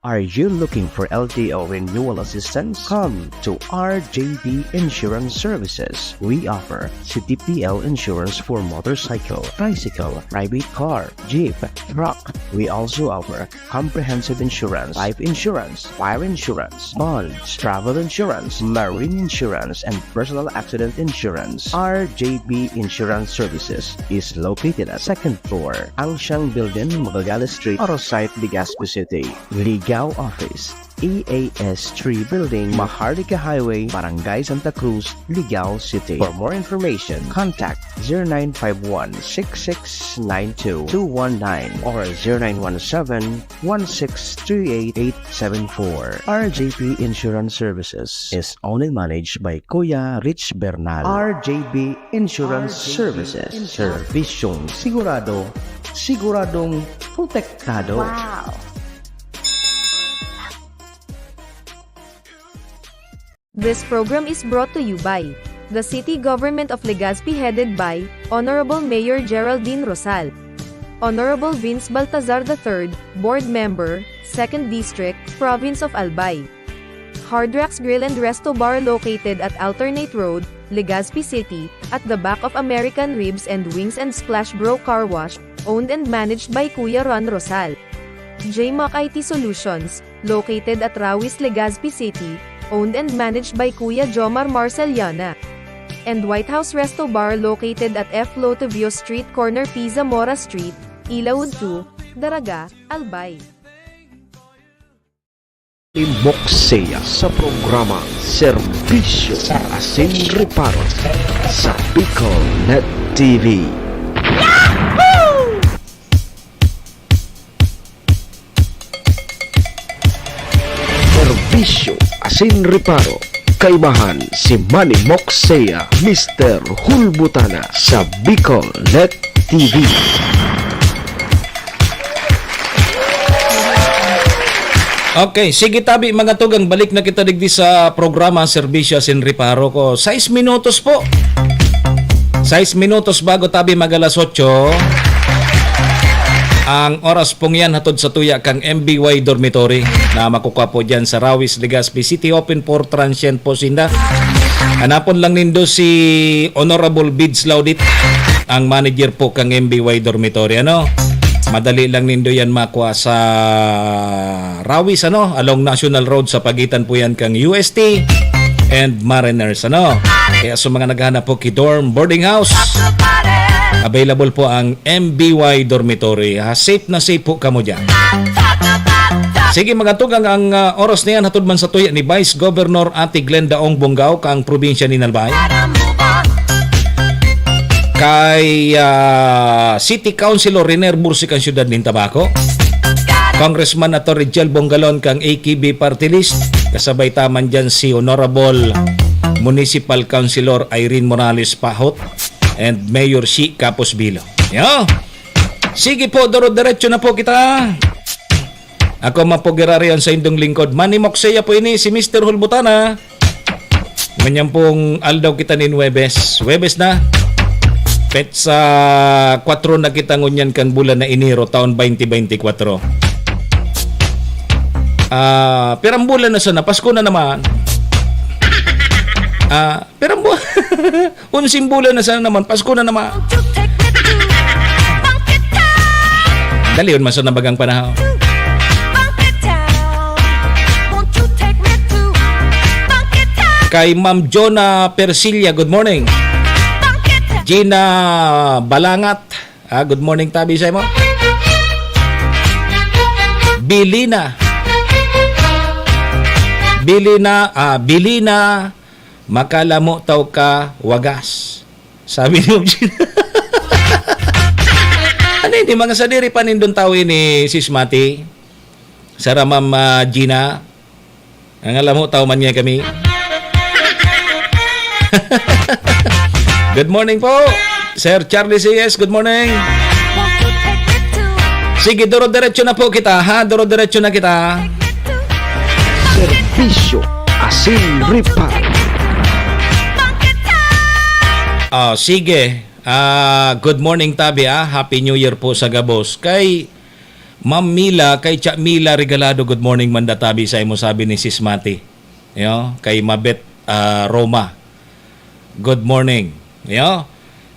Are you looking for L T O renewal assistance? Come to R J B Insurance Services. We offer C T P L insurance for motorcycle, tricycle, private car, jeep, truck. We also offer comprehensive insurance, life insurance, fire insurance, bonds, travel insurance, marine insurance, and personal accident insurance. R J B Insurance Services is located at second floor, Angsiang Building, Magallanes Street, Arosite, Legazpi City. Ligao Office, E A S three Building, Maharlika Highway, Barangay Santa Cruz, Ligao City. For more information, contact zero nine five one six six nine two two one nine or zero nine one seven one six three eight eight seven four. R J P Insurance Services is owned and managed by Kuya Rich Bernal. R J B Insurance Services. Servisyong sigurado, siguradong protektado. Wow! This program is brought to you by the City Government of Legazpi, headed by Honorable Mayor Geraldine Rosal, Honorable Vince Baltazar the third, Board Member, Second District, Province of Albay. Hard Rocks Grill and Resto Bar, located at Alternate Road, Legazpi City, at the back of American Ribs and Wings and Splash Bro Car Wash, owned and managed by Kuya Ron Rosal. J Mac I T Solutions, located at Rawis, Legazpi City, owned and managed by Kuya Jomar Marceliana. And White House Resto Bar, located at F Lotovio Street, corner P Zamora Street, Ilaud two, Daraga, Albay. Mimoksea sa programang Serbisyo asin Reparo sa Bicol Net T V. Serbisyo asin Reparo, kaibahan si Manny Moksea, Mister Hulbutana sa Bicol Net T V. Okay, sige tabi, mga tugang, balik na kita digdi sa programa Serbisyo asin Reparo ko. Sais minutos po. Sais minutos bago tabi mag alas otso. Ang oras pong yan hatod sa tuya kang M B Y Dormitory na makukwa po dyan sa Rawis, Legazpi City. Open for transient po sinda. Hanapon lang nindo si Honorable Bids Laudit, ang manager po kang M B Y Dormitory. Ano? Madali lang nindo yan makwa sa Rawis, ano? Along National Road sa pagitan po yan kang U S T and Mariners, ano? Kaya sa mga naghahanap po ki dorm boarding house, available po ang M B Y Dormitory. Ha, safe na safe po kamo dyan. Sige, mga tugang, ang, ah, oras na yan, hatod man sa tuya ni Vice Governor Ate Glenda Ong Bongao, kang probinsya ni Albay. Kay, ah, City Councilor Riner Bursi, kang siyudad nin Tabaco. Congressman Attorney Jel Bongalon, kang A K B Party List. Kasabay taman dyan si Honorable Municipal Councilor Irene Morales Pahot and Mayor Shi Capos Bilo. Yo! Sige po, duro-diretso na po kita. Ako man po, Gerardo, ang saindong lingkod. Manny Moksea po ini, si Mister Hulbutana. Ngunyan pong aldaw kita nin Huwebes. Huwebes na. Petsa kwatro na kita ngunyan kan bulan na Enero, taon twenty twenty-four. Ah, pirang bulan na sana, Pasko na naman. Ah, pirang bu-, unsing bulan na sana naman, Pasko na naman. Dali, yun, maso na bagang panahon. Kay Ma'am Jonah Persilla, good morning. Gina Balangat, ah, good morning, tabi sa imo. Bilina. Bilina, ah, Bilina, makalamo taw ka wagas. Sabi ni Eugene. Ano ini? Mga sadiri pa nindong tawo ini, Sis Mati? Sara, Ma'am, ah, Gina? Ang alam mo, tao man niya kami. Good morning po, Sir Charlie C S. Good morning. Sige, duro-diretso na po kita, ha? Duro-diretso na kita. Serbisyo asin reparo. Ah, sige. Ah, good morning, tabi, ah. Happy New Year po sa gabos. Kay Ma'am Mila, kay Cha Mila Regalado, good morning, manda tabi sa imo, sabi ni Sis Mati. Yo, kay Mabet, ah, Roma. Good morning. Yo,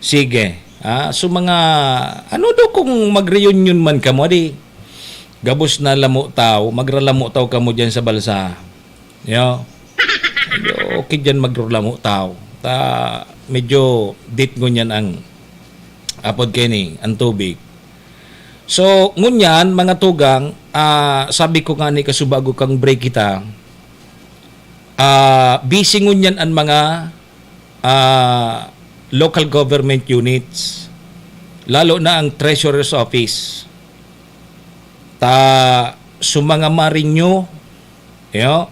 sige. Ah, so mga, ano daw kung mag-reunion man kamo, di? Gabos na lamo tao, magralamo tao kamo dyan sa balsa. Yo. Medyo okay dyan magralamo tao. Ta, medyo dit ngunyan ang apod kini, ang tubig. So, ngunyan, mga tugang, ah, sabi ko nga ni kasubago kang break kita, ah, busy ngunyan ang mga, ah, local government units, lalo na ang treasurer's office. Ta, so mga marinyo, yo,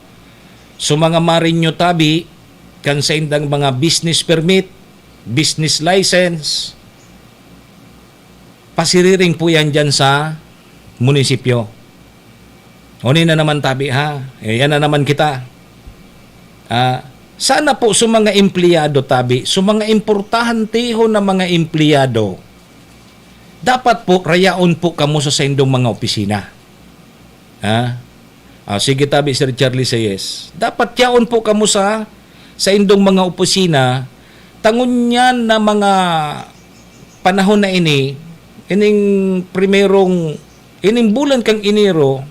so mga marinyo tabi, kan saindang mga business permit, business license, pasiriring po yan dyan sa munisipyo. Oni na naman tabi, ha? Eh, yan na naman kita. Ah, sana po sa mga empleyado tabi, sa mga importanteho na mga empleyado, dapat po rayaon po kamo sa saindong mga opisina. Ha? Ah, sige tabi, Sir Charlie Sayes. Dapat yaon po kamo sa saindong mga opisina, tangon niyan na mga panahon na ini, ining primerong, ining bulan kang Enero,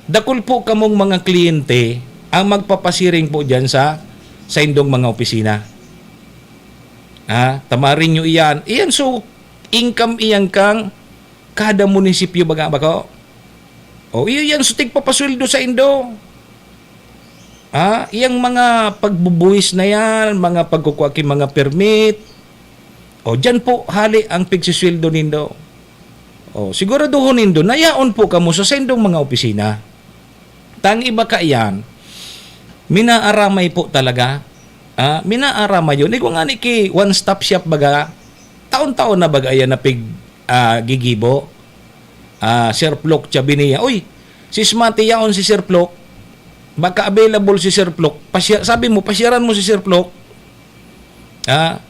dakul po kamong mga kliyente ang magpapasiring po diyan sa saindong mga opisina. Ha? Tamarin nyo iyan. Iyan so income iyan kang kada munisipyo baga bako. O, iyo yan so tigpapasweldo sa indo. Ha? Iyang mga pagbubuhis na yan, mga pagkukwa ki mga permit. O, dyan po hali ang pigsisweldo nindo. O, siguraduhon nindo, nayaon po kamo sa saindong mga opisina. Tang iba ka iyan, minaaramay po talaga. Ah, minaaramay yun. Igwa nga ni ki one-stop shop baga, taon-taon na baga yan na pig, ah, gigibo. Ah, Sir Plok, sabi niya, "Uy, si Smati yaon si Sir Plok. Baka available si Sir Plok. Pasya-, sabi mo, pasyaran mo si Sir Plok. Ah,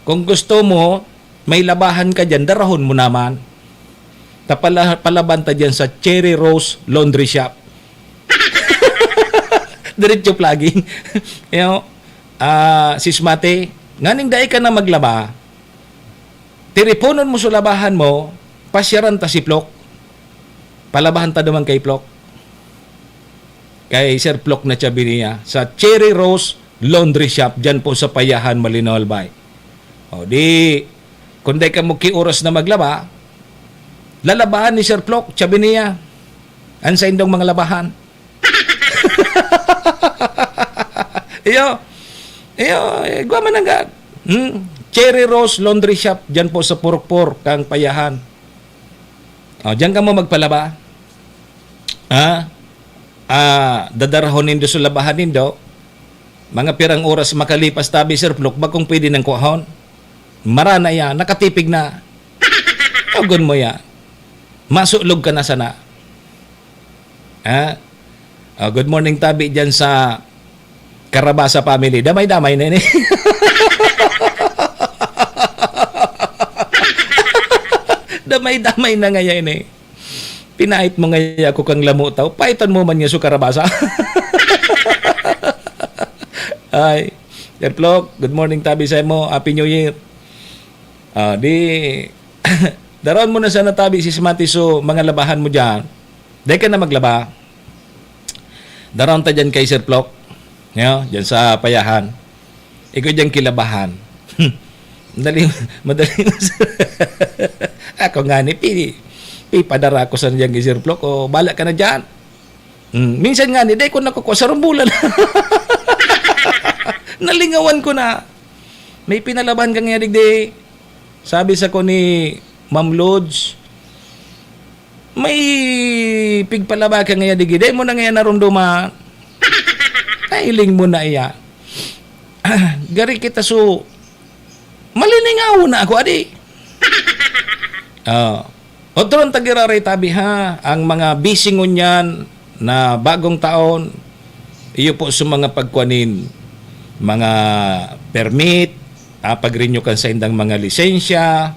kung gusto mo, may labahan ka dyan, darahon mo naman. Tapala-, palaban ta dyan sa Cherry Rose Laundry Shop." Diretso plugging. You know, ah, si Smati, nganing dai ka na maglaba, tiriponon mo sa labahan mo, pasyaran ta si Plok. Palabahan ta naman kay Plok. Kay Sir Plok na sabi niya, sa Cherry Rose Laundry Shop, dyan po sa Payahan, Malinaw, Albay. O di, kung dai ka magkiuros na maglaba, lalabahan ni Sir Plok, sabi niya, ang saindong mga labahan. Iyo, iyo, eh, gwa man ang ga-, hmm? Cherry Rose Laundry Shop, dyan po sa Purukpor, kang Payahan. O, dyan ka mo magpalaba. Ha? Ah, dadarahon nindo sa labahan nindo. Mga pirang oras makalipas tabi, Sir Plok, bakong pwede nang kuhahon. Marana yan, nakatipig na. Tugon mo yan. Masulog ka na sana. Ha? O, good morning, tabi, dyan sa Karabasa family. Damay-damay na ini. Damay-damay na ngayon eh. Pinait mo nga ako kang lamo tao. Paitan mo man niya sa Karabasa. Ay, Sir Plok, good morning, tabi sa mo. Happy New Year. Ah, di, daron mo na sana tabi si Smati so mga labahan mo dyan. Dai ka na maglaba. Daron ta dyan kay Sir Plok. Yo, dyan sa Payahan. Ikaw dyan kilabahan. Madali, madali. Ako nga ni, pili. ipadara ko sa diyang Ziploc, o, bala ka na diyan. Hmm, minsan nga ni, dai ko nakukua, sarong bulan. Nalingawan ko na. May pinalaban ka nga digdi. Sabi sa ko ni Ma'am Lods, "May pigpalaba ka nga digdi. Dai mo na nga narumduman." Nailing mo na iya. Gari kita so, malilingaw na ako, adi. Ah, otro ang tagiraray tabi, ha, ang mga busy ngunyan na bagong taon, iyo po sa mga pagkuanin, mga permit, ah, pag-renew kan saindang mga lisensya,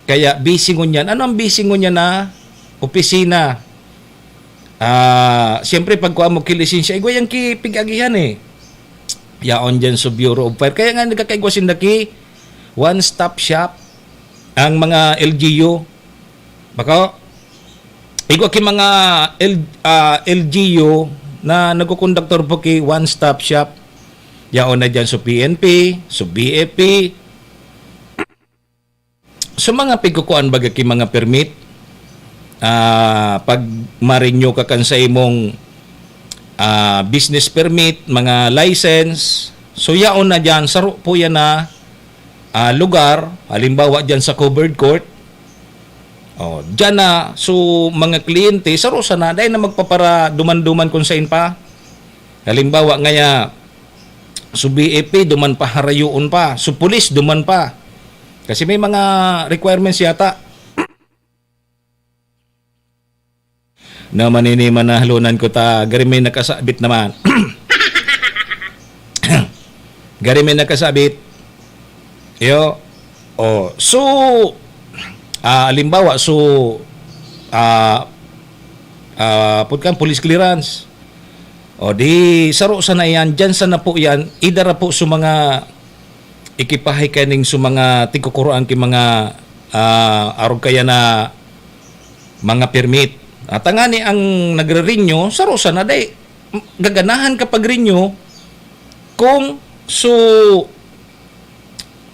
kaya busy ngunyan. Ano ang busy ngunyan na opisina? Ah, siyempre, pagkuha mo ki lisensya, igwa yang ki pig-agihan eh. Yaon dyan sa Bureau of Fire. Kaya nga nagkakaigwa sinda ki one-stop shop ang mga L G U. Bako, igwa ki mga L, ah, L G U na nagkukonduktor po ki one-stop shop. Yaon na dyan sa P N P, sa B F P, sa mga pigkukuan baga ki mga permit, ah, pag ma-renew ka kan sa imong, ah, business permit, mga license, so yaon na diyan, saro po yan na, ah, lugar, halimbawa diyan sa covered court, oh, diyan na, so mga kliyente, saro sana, dahil na magpaparaduman-duman kung sain pa. Halimbawa, ngaya, so B F P, duman pa, harayoon pa. So pulis, duman pa. Kasi may mga requirements yata. Na manini manahalonan ko ta, gari may nakasabit naman. Gari may nakasabit. Yo. Oh, so, ah, halimbawa, so, ah, ah, put kan police clearance. O di, saro sana yan, diyan sana po yan, idara po sa mga ikipahay kaning sa mga tigkukuroan ki mga, ah, arog kaya na mga permit. At ngani ang nagre-renew, saro sana, dai, gaganahan ka pag-renew kung so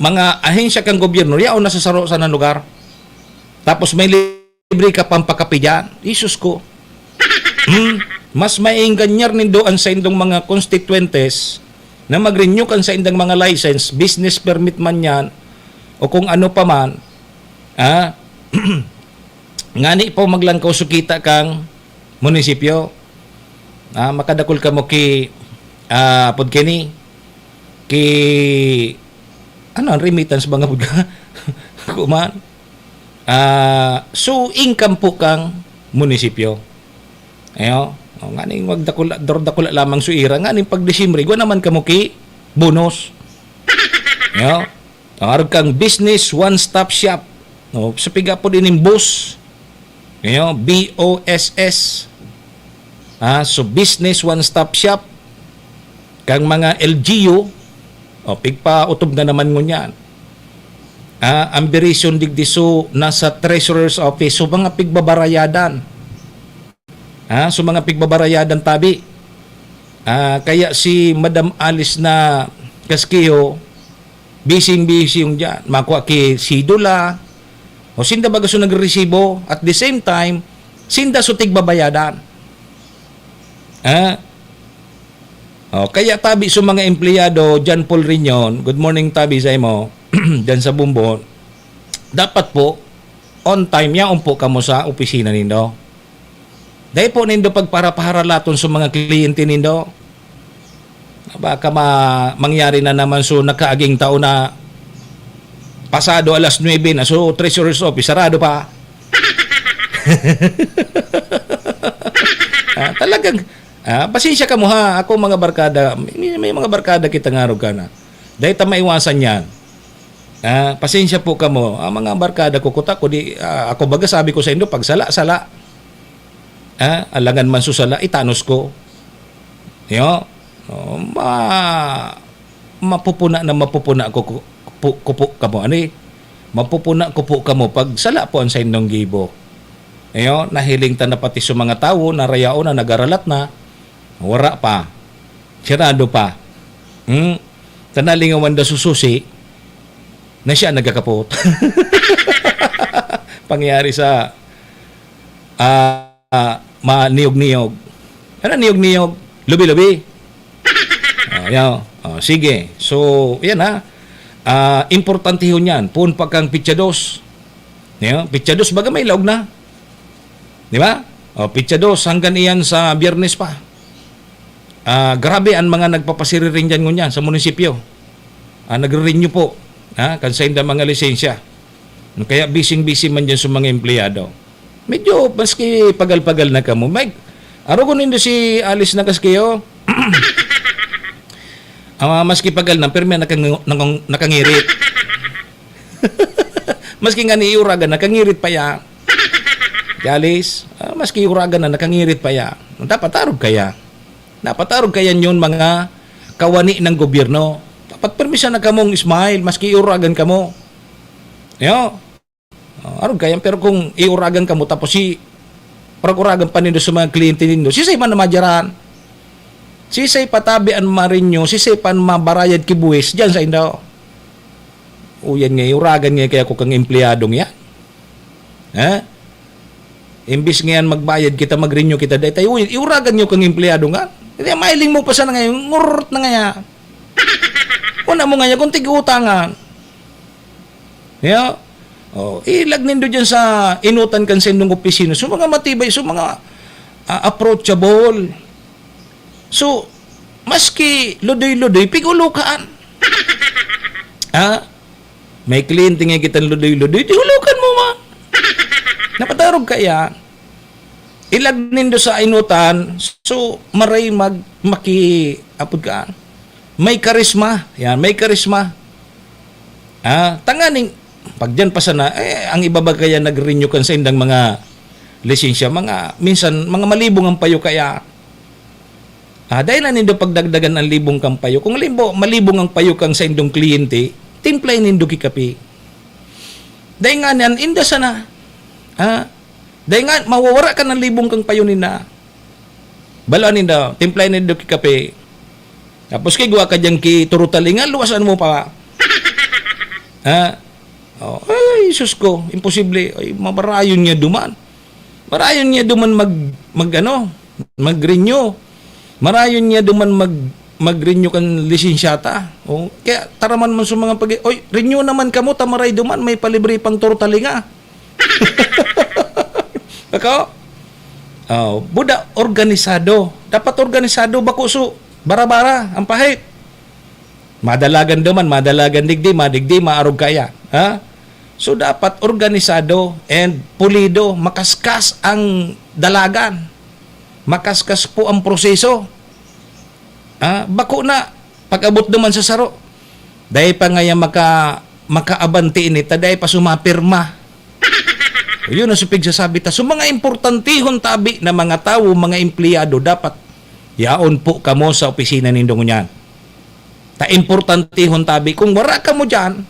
mga ahensya kan gobyerno, yaon na sa saro sana lugar. Tapos may libre ka pang pakape diyan. Isus ko. Hmm? Mas maenganyar nindo an saindong mga konstituyentes na mag-renew kan saindang mga license, business permit man yan, o kung ano pa man, ah, ngani pa maglangkaw sa kita kang munisipyo. Ah, makadakul kamo ki, ah, apod kini, ki, ano, ang remittance ba nga pud ka? Kuman. Ah, so, income po kang munisipyo. Ayo, o, nganing wag dakula, dur-, dakula lamang so ira, nganing pag Disyembre, igwa naman kamo ki bonus. Ayo, ang arog kang business one-stop shop. No, sa piga po din yung boss. Ayo, B O S S. Ah, so business one-stop shop. Kang mga L G U, o, pigpautob na naman ngunyan. Ah, ang berisyon digdi so nasa treasurer's office, so mga pigbabarayadan. Ah, so mga pigbabarayadan tabi. Ah, kaya si Madam Alice na Casquejo, busy-busy yung dyan. Makwa ki sidula, o sinda baga so nagresibo, at the same time, sinda so tigbabayadan. Ah, o, kaya tabi sa mga empleyado, John Paul Riñon, good morning tabi sa imo, dyan sa Bumbo, dapat po, on time, yaon po kamo sa opisina nindo. Dai po nindo pagpahara-paharalaton sa mga kliyente nindo. Baka ma-, mangyari na naman so nakaaging tao na pasado alas nuebe na, so treasurer's office, sarado pa. Ah, talagang, ah, pasensya kamo ha, ako mga barkada, may, may mga barkada kita nga arog ka na. Dai ta maiwasan yan. Ah, pasensya po kamo, ang mga barkada ko, kuta ko, di, ah, ako baga sabi ko sa indo, pag sala, sala. Ah, alangan man so sala, itanos ko. Yo, oh, ma-, mapupuna na mapupuna ko, ko, po, ko po kamo, ano eh? Mapupuna ko po kamo pag sala po ang saindong gibo. Ayo, nahiling ta na pati sa mga tawo na rayaon na nagaralat na, wara pa. Sirado pa. Hmm? Tanalingawan da sususi na siya nagkakapot. Pangyari sa ah, ah, maniyog-niyog. Ano niyog-niyog? Lubi-lubi. Oh, yan. Oh, sige. So, yan ha. Ah, importantehon yan. Puon pa kang pitsa dos. Yan. Pitsa dos, baga may laog na. Di ba? Oh, pitsa dos, hanggang iyan sa Biyernes pa. Ah, grabe ang mga nagpapasiriring dyan ngunyan sa munisipyo. Ah, nagre-renew po, ha, kan sainda mga lisensya. Kaya busy-busy man dyan sa mga empleyado. Medyo, maski pagal-pagal na kamo. Mike, arogon nindo si Alice na kaskayo. Ah, maski pagal na, pero may nakang-, nakang-, nakangirit. Maski nga ni Uragan, nakangirit pa yan. Alice, ah, maski Uragan na, nakangirit pa yan. Dapat arog kaya. Dapat arog kaya yun mga kawani ng gobyerno. Dapat permisa na kamong smile, maski iuragan kamo. Yo. Oh, arog kaya, pero kung iuragan kamo, tapos si, parag-uragan pa nindo sa mga kliyente nindo, sisay man na madyaran? Sisay patabi an marinyo, sisay pa an mabarayad ki buwis, dyan sa indo. O yan nga, iuragan nga kaya ko kang empleyadong yan. Ha? Imbis ngayon magbayad kita, mag-renew kita, dahil tayo, uy, iuragan nyo kang empleyado nga. Hindi, mailing mo pa sana ngayon, ngurrot na ngaya. Una mo ngaya kung tig-utangan. Yeah? Oh, ilag nindo dyan sa inutan kan sendong opisina. So, mga matibay, so, mga ah, approachable. So, maski ludoy-ludoy, pig-ulokan. Ha? May kliyente nga kitang ludoy-ludoy, di ulokan mo, ma. Napatarog kaya. Ilag nindo sa inutan, so, maray mag-, maki-, apod ka. May karisma. Yan, may karisma. Ah, tanganing, pag dyan pa sana, eh, ang iba ba kaya nag-renew kan saindang mga lisensya? Mga, minsan, mga malibong ang payo kaya. Ah, dai na nindo pagdagdagan ang libong kang payo. Kung halimbawa, malibong ang payo kang saindong kliyente, timplay nindo ki kape. Dai nga niyan, inda sana. Ah, dai nga, mawawara ka ng libong kang payo ninda. Baloan ninda, timplay nindo ki kape. Tapos kay guwa ka dyan ki turo talinga, luwasan mo pa. Ha? Oh, ay, sus ko, imposible. Ay, mabarayon niya duman. Marayon niya duman mag, mag ano, mag-renew. Marayon niya duman mag, mag-renew kan lisensyata. Oh, kaya taraman man sa mga pag-, "Oy, renew naman kamo, ta maray duman, may palibre pang turo talinga." Ako? Oh, buda, organisado. Dapat organisado, bako so, bara-bara, ang pahit. Madalagan duman, madalagan digdi, madigdi, maarog kaya. Ha? So, dapat organisado and pulido, makaskas ang dalagan. Makaskas po ang proseso. Ha? Bako na, pag-abot duman sa saro, dai pa ngaya maka-, makaabante ini, ta dai pa sumapirma. Yun ang supig sasabi ta. So, mga importantihon tabi na mga tawo, mga empleyado, dapat yaon po kamo sa opisina nindo ngunyan. Ta importantihon tabi. Kung wara kamo diyan,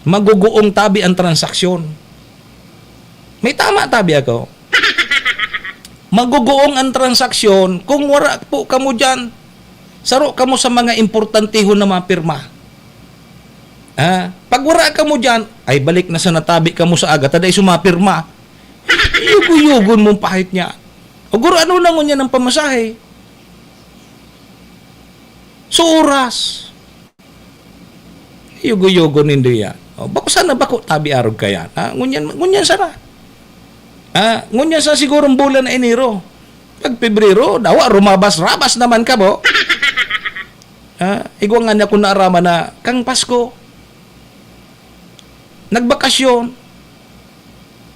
maguguong tabi ang transaksyon. May tama tabi ako. Maguguong ang transaksyon kung wara po kamo diyan. Saro kamo sa mga importantihon na mga pirma. Ah, pag wara kamo diyan, ay balik na sa natabi kamo sa aga, ta dai sumapirma. Yugo-yugon mong pahit niya. O guro, ano na ngunyan ang pamasahe? Sa oras. Yugo-yugo nindo yan. O, bako sana, bako tabi arog ka yan. Ha? Ngunyan, ngunyan sana. Ha? Ngunyan sa sigurong bulan na Enero. Pag Pebrero, dawa, rumabas-rabas naman ka mo. Ha? Igwa nga niya kung naaraman na kang Pasko. Nagbakasyon.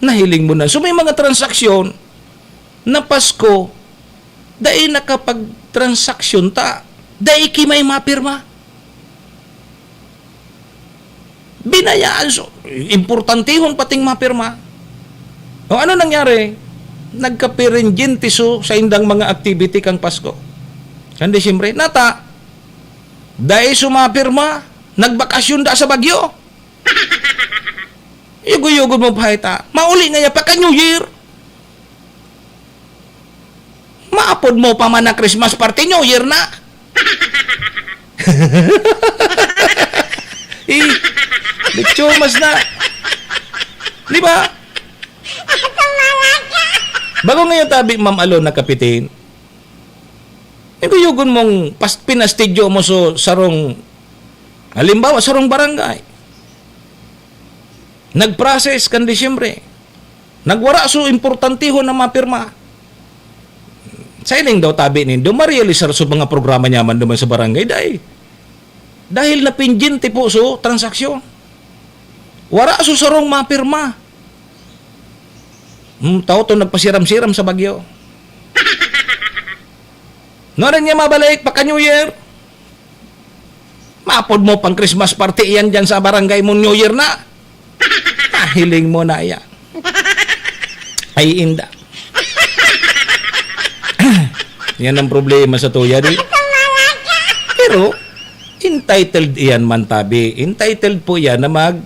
Nahiling mo na. So, may mga transaksyon na Pasko, dai nakapag-transaksyon ta, dai ki may mapirma. Binayaan, so, importantehon pating mapirma. O, ano nangyari? Nagkaperendyente so saindang mga activity kang Pasko. Kan Disyembre, nata, dai sumapirma, nagbakasyon da sa Bagyo. Yugo-yugo mo pa ita. Mauli nga ya pa ka New Year. Maapod mo pa man na Christmas party, New Year na. Eh, litsumas na. Di ba? Bago ngayon tabi, Ma'am Alona Kapitin, naguyugon mong pas-, pinastidyo mo so sarong, halimbawa, sarong barangay. Nag-process kan Disyembre. Nagwara so importantihon na mapirma. Sa ining daw tabi nindo, marealisar so mga programa niya man duman sa barangay, dai. Dahil napindyente po so transaksyon. Wara so sarong mapirma. Hmm, tao to nagpasiram-siram sa bagyo. Nuarin niya mabalik, pagka New Year, mapod mo pang Christmas party iyan dyan sa barangay mo, New Year na. Mahiling mo na iyan. Ay, inda. Yan ang problema sa tuya, di? Pero, entitled iyan man, tabi. Entitled po yan na mag-,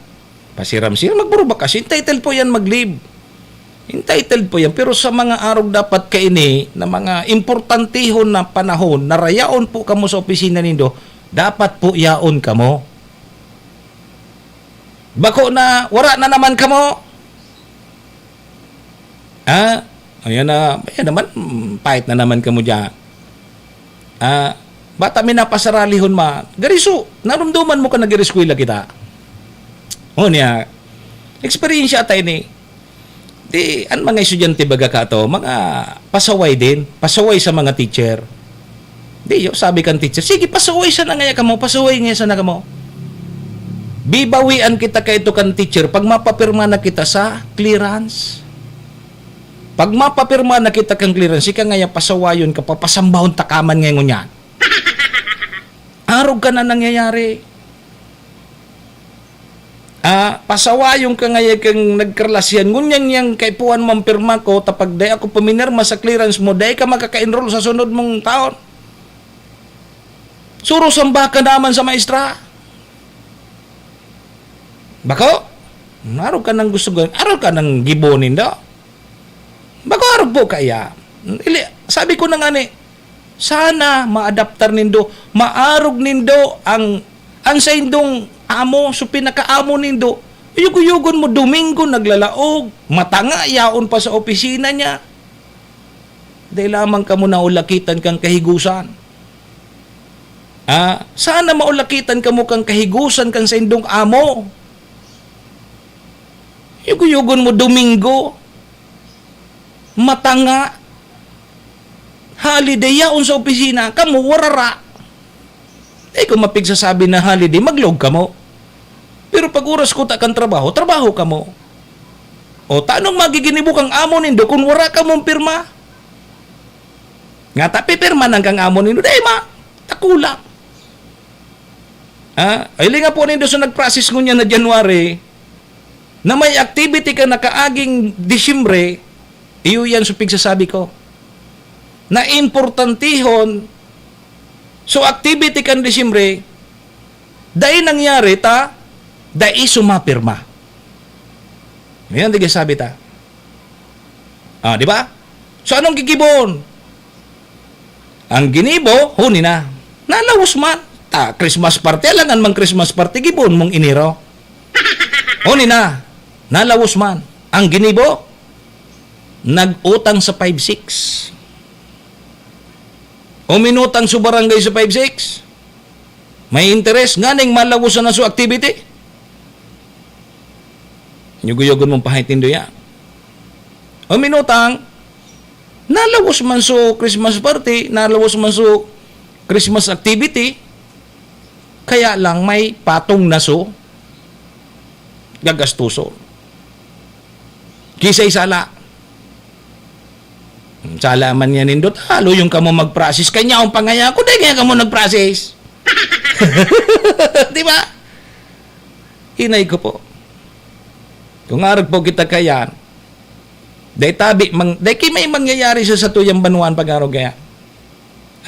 pasiram-siram, magburubak kasi. Entitled po yan mag-leave. Entitled po yan. Pero sa mga arog dapat kaini na mga importantihon na panahon, na rayaon po kamo sa opisina nindo, dapat po yaon kamo. Bako na, wara na naman kamo. Ah, ayan na, ayan naman, mm, pait na naman kamo dyan. Ah, bata mi napasaralihon man. Gariso, narumduman mo ka nag-eskwela kita. O niya, eksperyensya tayo ni. Di, an mga estudyante baga ka to, mga pasaway din, pasaway sa mga teacher. Di, yo, sabi kan teacher, "Sige, pasaway sana ngaya kamo, pasaway ngaya sana kamo. Bibawian kita kaito kan teacher pag mapapirma na kita sa clearance. Pag mapapirma na kita kan clearance, ika ngaya pasawayon ka, papasambahon ta ka man ngayon ngunyan." Arog ka na nangyayari. Ah, pasawayon ka ngaya kang nagkarelasihan. Ngunyan yang kaipuhan mo ang pirma ko, tapag dai ako puminirma sa clearance mo, dai ka makaka-enroll sa sunod mong taon. Suro samba ka naman sa maestra. Bako? Arog ka nang gusto gawin. Arog ka nang gibonin daw. Bako arog po kaya. Ili, sabi ko na nga ni, sana maadaptar nindo, maarog nindo ang, ang saindong amo, so pinakaamo nindo, uyog-uyogon mo, Domingo naglalaog, matanga yaon pa sa opisina niya. Dai lamang kamo naulakitan kan kahigusan. Ah, sana maulakitan kamo kan kahigusan kan saindong amo. Yugo-yugon mo, Domingo, matanga, holiday, yaon sa opisina, kamo, warara. Di ko mapigsasabi na holiday, maglog kamo. Pero pag oras ko ta kan trabaho, trabaho kamo. O, tanong magiginibo kang amo nindo kun wara kamong pirma? Nga ta, pipirma nang kang amo nindo, dai ma, takula. Ah, ay, linga po nindo sa nag-process ngunyan na January, na may activity ka nakaaging Disyembre, iyo yan sa pigsasabi ko. Na importantihon, so activity kan Disyembre, dai nangyari ta, dai sumapirma. Ngayon, di sabi ta. Ah, di ba? So, anong gigibon? Ang ginibo, huni na. Nalawos man. Ta, Christmas party, alangan mang Christmas party, gibon mong Enero. Huni na. Nalawos man. Ang ginibo, nag-utang sa five six. Uminutang sa barangay sa five six. May interes, nganing malawos na so activity. Yugo-yugon mong pahit nindo yan. Uminutang, nalawos man so Christmas party, nalawos man so Christmas activity, kaya lang may patong na so gagastuson. Kisay sala. Sala man yan nindot, halo yung kamo mag-process. Kanya ang pangaya ko, dahil kaya kamo nag-process. Di ba? Hinay ko po. Kung arag po kita kayan, dahil tabi, mang, dahil ki may mangyayari sa satuyang banwaan pag-arog kaya.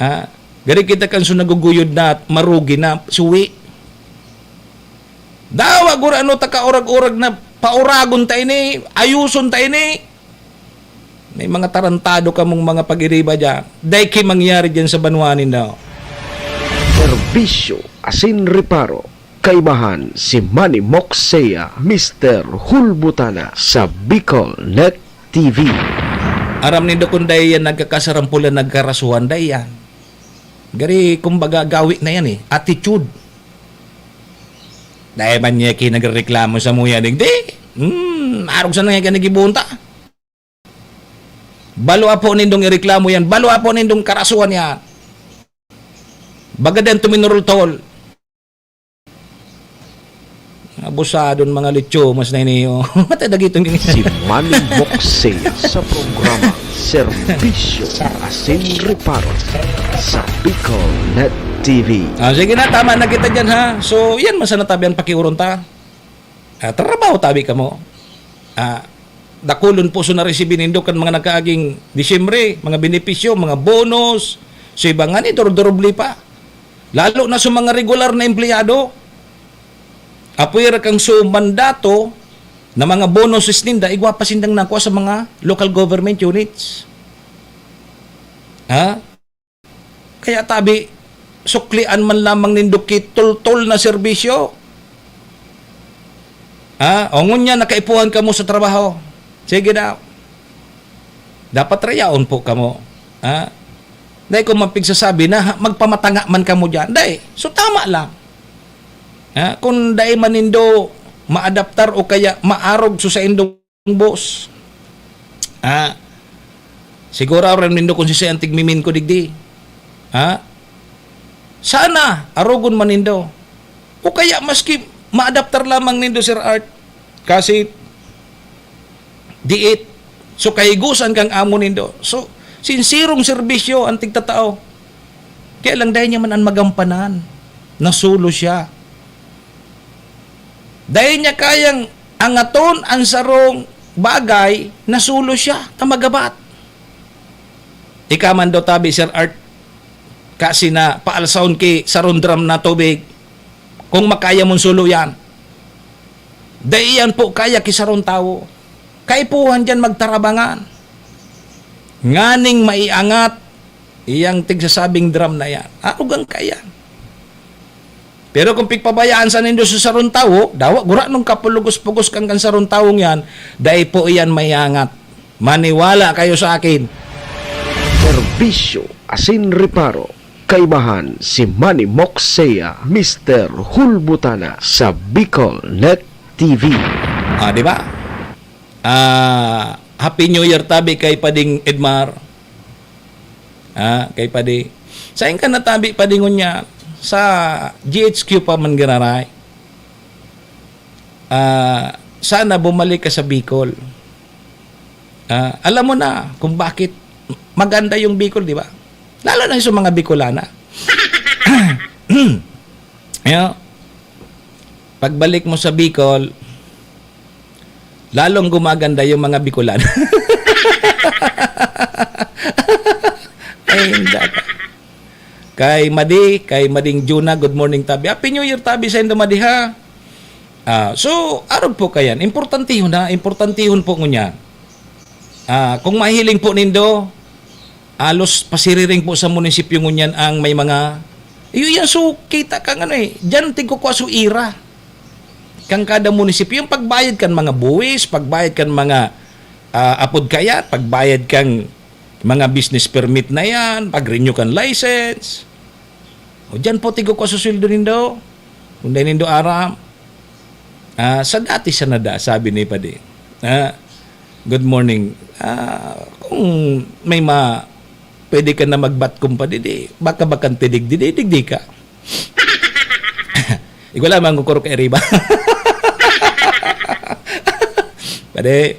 Ha? Gari kita kan so naguguyod na at marugi na, suwi. Dawa, gurano, ta kaurag-urag na, pauragon ta ini, ayuson ta ini. May mga tarantado kamong mga pag-iriba dyan. Dai ki mangyari dyan sa banwa nindo. Serbisyo asin reparo. Kaibahan si Manny Moxea, Mister Hulbutana sa Bicol Net T V. Aram nindo kung dai yan nagkakasarampulan, nagkarasuhan, dai yan. Gari, kumbaga, gawi na yan eh. Attitude. Dai man niya ki nagreklamo sa muya, digdi. Hmm, arog sa nangyayakan na gibunta. Balo apo nindong ireklamo yan. Balo apo nindong karasuhan yan. Baga din tuminurultol. Abusadon mga litsumas na ini, oh. Matay dagitong ini. Si Manny Moxey sa programa Serbisyo Asin Reparo sa Bicol Net T V. Ah, sige na, tama na kita dyan, ha? So, yan, masana tabi ang pakiuron ta. Ah, trabaho tabi kamo. Ah, dakulon po so naresibi nindo kan mga nakaaging Disyembre, mga benepisyo, mga bonus, so iba nga ni, durduruble pa. Lalo na sa mga regular na empleyado, apwera kang so mandato na mga bonuses ninda, igwa pa sindang nakuha sa mga local government units. Ha? Kaya tabi, suklian man lamang nindo ki tultol na serbisyo. Ha? O ngunyan, nakaipuhan kamo sa trabaho. Sige daw. Dapat rayaon po kamo. Ha? Dai ko man pigsasabi na ha, magpamatanga man kamo diyan. Dai. So, tama lang. Ha? Kung dai man nindo maadaptar o kaya maarog so saindong boss. Ha? Siguro aram nindo kung sisay ang tigmimin ko digdi. Ha? Sana, arogon man nindo. O kaya maski maadaptar lamang nindo, Sir Art. Kasi, diit. So, kahigosan kang amo nindo. So, sinserong serbisyo ang tigtatao. Kaya lang, dai niya man an magampanan. Nasulo siya. Dai niya kayang angaton an sarong bagay, nasulo siya, ta magabat. Ika man daw tabi, Sir Art, kasi na paalsahon ki sarong drum na tubig, kung makaya mong sulo yan. Dai yan po kaya ki sarong tawo. Kaipuhan diyan magtarabangan. Nganing maiangat iyang tigsasabing drum na yan. Arugang kaya. Pero kung pigpabayaan sa nindo sa sarong tawo, dawa gura nung kapulugos-pugos kang kan sarong tawong yan, dai po iyan maiangat. Maniwala kayo sa akin. Serbisyo asin reparo. Kaibahan si Manny Moxea, Mister Hulbutana sa Bicol Net T V. Ah, di ba? Ah, Happy New Year tabi kay Pading Edmar. Ah, kay Padi. Sain ka natabi, Padi, ngunyan? Sa G H Q pa man giraray. Ah, sana bumalik ka sa Bicol. Ah, alam mo na kung bakit maganda yung Bicol, di ba? Lalo na yung sa mga Bicolana. Ayan. Pagbalik mo sa Bicol, lalong gumaganda yung mga Bicolano. Ay, hindi ka. Kay Madi, kay Mading Juna, good morning, tabi. Happy New Year, tabi, sa indo, Madi, ha? Ah, so, arog po kayan. Importantihon, ha? Importantihon po ngunyan. Ah, kung mahiling po nindo, alos pasiriring po sa munisipyo ngunyan ang may mga, iyo yan, so, kita kang ano eh, dyan tigkukwa so ira. Kang kada munisipyo, yung pagbayad kan mga buwis, pagbayad kan mga, ah, apod kaya, pagbayad kang mga business permit na yan, pag-renew kan license. O dyan po, tigkukwa so sweldo nindo. Kung dai nindo aram. Ah, sa dati siya nada, sabi ni Padi. Ah, good morning. Ah, kung may ma-, pwede ka na magbatkom pa, didi, baka bakante digdi, di, digdi ka. Igwa lamang kung kurok kay Riba. Padi,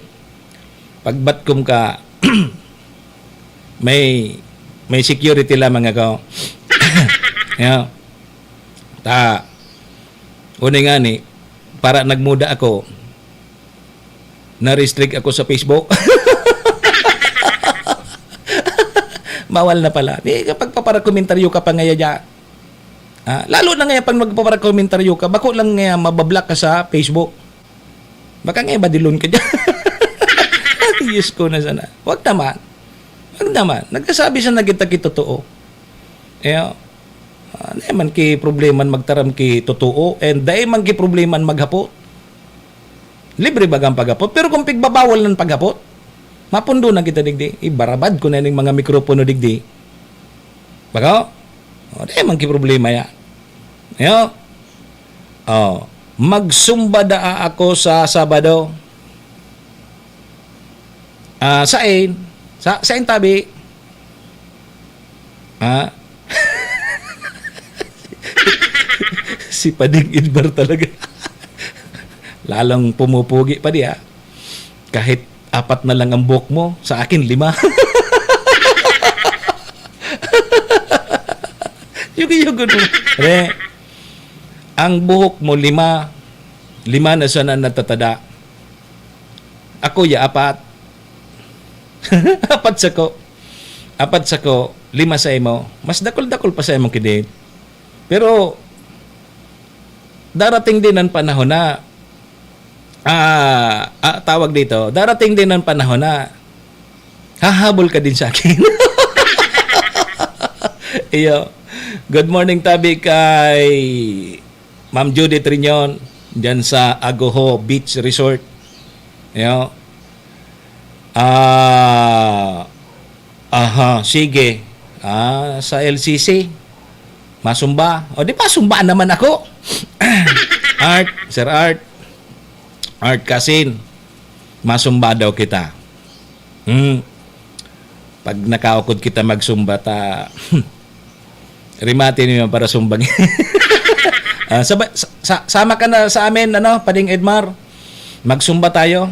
pagbatkom ka, may, may security lamang ako. Yeah. Ta, uni nga ni, para nagmuda ako, na-restrict ako sa Facebook. Bawal na pala. Di, kapag paparakomentaryo ka pa ngaya dyan. Ah, lalo na ngaya pag magpaparakomentaryo ka, bako lang ngaya mabablock ka sa Facebook. Baka ngaya badilon ka dyan. Diyos ko na sana. Wag naman. Wag naman. Nagkasabi sa nagitaki totoo. Eh, ah, dai man ki problema magtaram ki totoo, and dai man ki problema maghapot. Libre bagang paghapot, pero kung pigbabawal ng paghapot, Mapundo na kita digdi. Ibarabad ko na ning mga mikropono digdi. Bako? O, di man ki problema yan. Yo? O, magsumba daa ako sa Sabado. Ah, sain? Sa, sain tabi? Ha? Si Pading Edmar talaga. Lalong pumupugi pa di, ah. Kahit apat na lang ang buhok mo, sa akin, lima. Yugi-yugi mo. Pre, ang buhok mo, lima. Lima na sana natatada. Ako, ya, apat. Apat sako. Apat sako, lima sa imo. Mas dakul-dakul pa sa imong kidit. Pero, darating din ang panahon na, ah, ah, tawag dito, darating din ang panahon na hahabol ka din sa akin. Iyo. Good morning, tabi, kay Ma'am Judith Riñon, dyan sa Agoho Beach Resort. Iyo. Ah, aha, sige. Ah, sa L C C, masumba. O, di masumba naman ako. Art, Sir Art. Art Kasin, masumba daw kita. Hmm. Pag nakaukod kita magsumba, ta, rimati niyo para sumbang. Ah, saba-, sa, sa, sama ka na sa amin, ano, Pading Edmar. Magsumba tayo.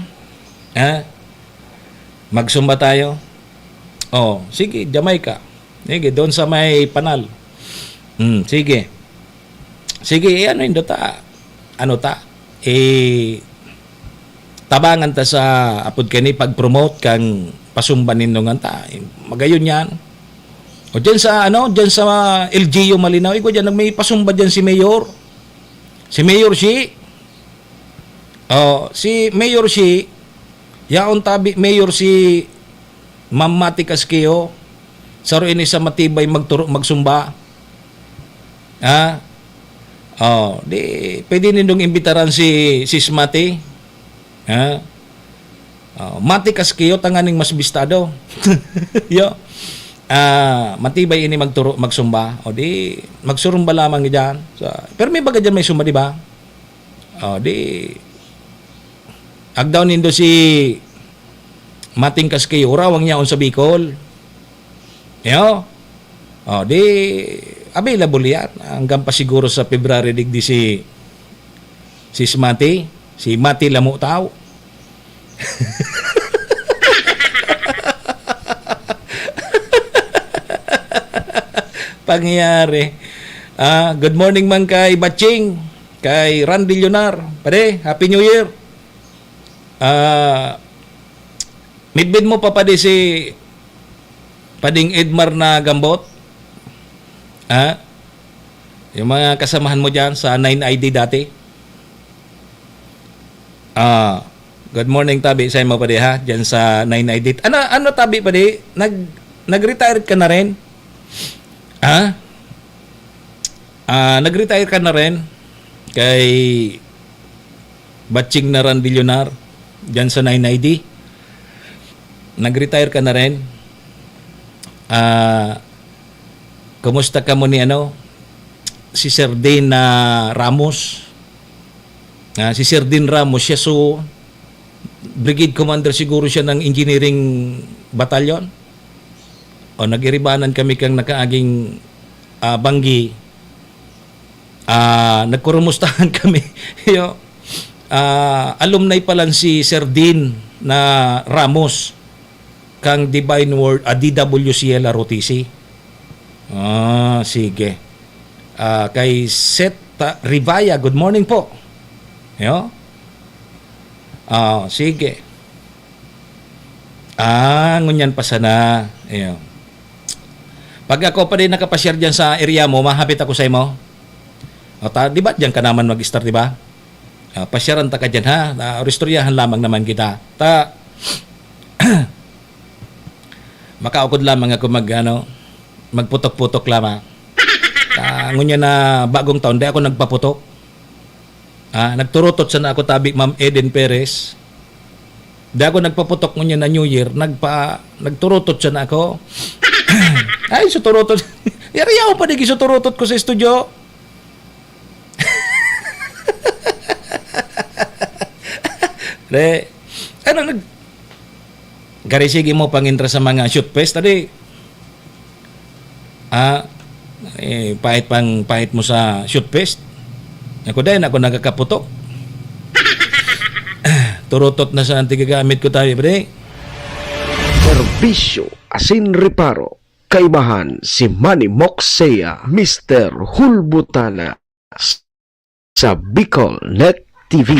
Ha? Magsumba tayo. Oh, sige, Jamaica. Sige, doon sa may panal. Hmm, sige. Sige, eh, ano yun, ta? Ano ta? Eh, tabangan ta sa, apod kani, pag-promote kang pasumba nindo ngan ta. Eh, magayon yan. O dyan sa, ano, dyan sa L G U Malinaw, igwa dyan, nagmay pasumba dyan si Mayor. Si Mayor si, oh, si Mayor si, yaon tabi Mayor si Ma'am Mati Casqueo, saro ini sa matibay magturo magsumba. Ha? Oh, di, pwede nindong imbitaran si Sis Mati. Ha? Oh, Mati Casqueo, tanganing mas bistado. Yo. Ah, matibay ini magturo, magsumba. O di, magsurumba lamang diyan. So, pero may baga diyan may sumba, di ba? O di, agdaw nindo si Mating Casqueo, urawang niya on sa Bicol. Yo? O di, available yan. Hanggang pa siguro sa February digdi si, si Mati. Si Mati Lamutaw. Pangyayari. Ah, good morning man kay Batching, kay Randy Leonar. Pare, Happy New Year. Ah, midbid mo pa, padi, si Pading Edmar na gambot? Ha? Yung mga kasamahan mo dyan sa nine I D dati? Ah, good morning, tabi, sa imo, padi, ha? Dyan sa nine I D. Ano, ano, tabi, padi? Nag-, nag-retire ka na rin? Ha? Ah, nag-retire ka na rin? Kay Batching na Randy Leonar, dyan sa nine I D. Nag-retire ka na rin? Ah, kumusta ka mo ni ano? Si Sir Dean na Ramos. Ah, si Sir Dean Ramos, siya so, brigade commander siguro siya ng engineering battalion. O, nag-iribanan kami kang nakaaging, ah, banggi. Ah, nagkurumustahan kami. Yo, ah, alumni pa lang si Sir Dean na Ramos kang Divine Word, ah, D W C L R O T C. Ah, sige. Ah, kay Seth, ah, Rivaya, good morning po. Yo? Ah, sige. Ah, ngunyan pa sana. Iyo. Pag ako pa din nakapasyar dyan sa area mo, mahapit ako sa imo. O ta, di ba, diyan ka naman mag-start, di ba? Ah, pasyaran ta ka dyan, ha? Ah, oristoryahan lamang naman kita. Ta, makaukod lamang ako mag, ano, magputok-putok lamang. Ta, ngunyan na bagong taon, di ako nagpaputok. Ah, nagturutot sana ako tabi, Ma'am Eden Perez. Di ako nagpaputok ngunyan na New Year, nagpa-, nagturutot siya na ako. Ay, suturutot. Yari ako pa, di gisuturutot ko sa studio. Re, ano, nag-, gari, sige mo, pangintra sa mga shoot fest, tadi. Ah, eh, pahit pang, pahit mo sa shoot fest. Ako din, ako nagkakaputok. Turutot na sa antigagamit ko tayo, pre. Serbisyo asin reparo, kaibahan si Manny Moxea, Mister Hulbutana, sa Bicol Net T V.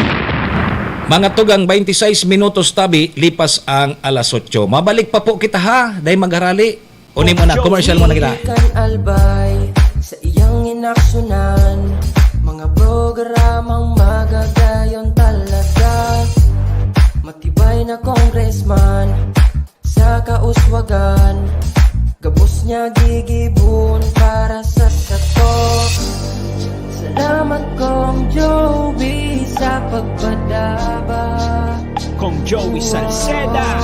Mga tugang, twenty-six minutos tabi, lipas ang alas otso. Mabalik pa po kita, ha, dai magharali. Uni mo na, commercial muna kita. Kan Albay, sa iyang inaksyonan, mga programang magagayon talaga. Matibay na congressman, sa kauswagan, gabos niya gigibon para sa sato. Salamat, Kong Joey, sa pagpadaba. Kong Joey Salceda.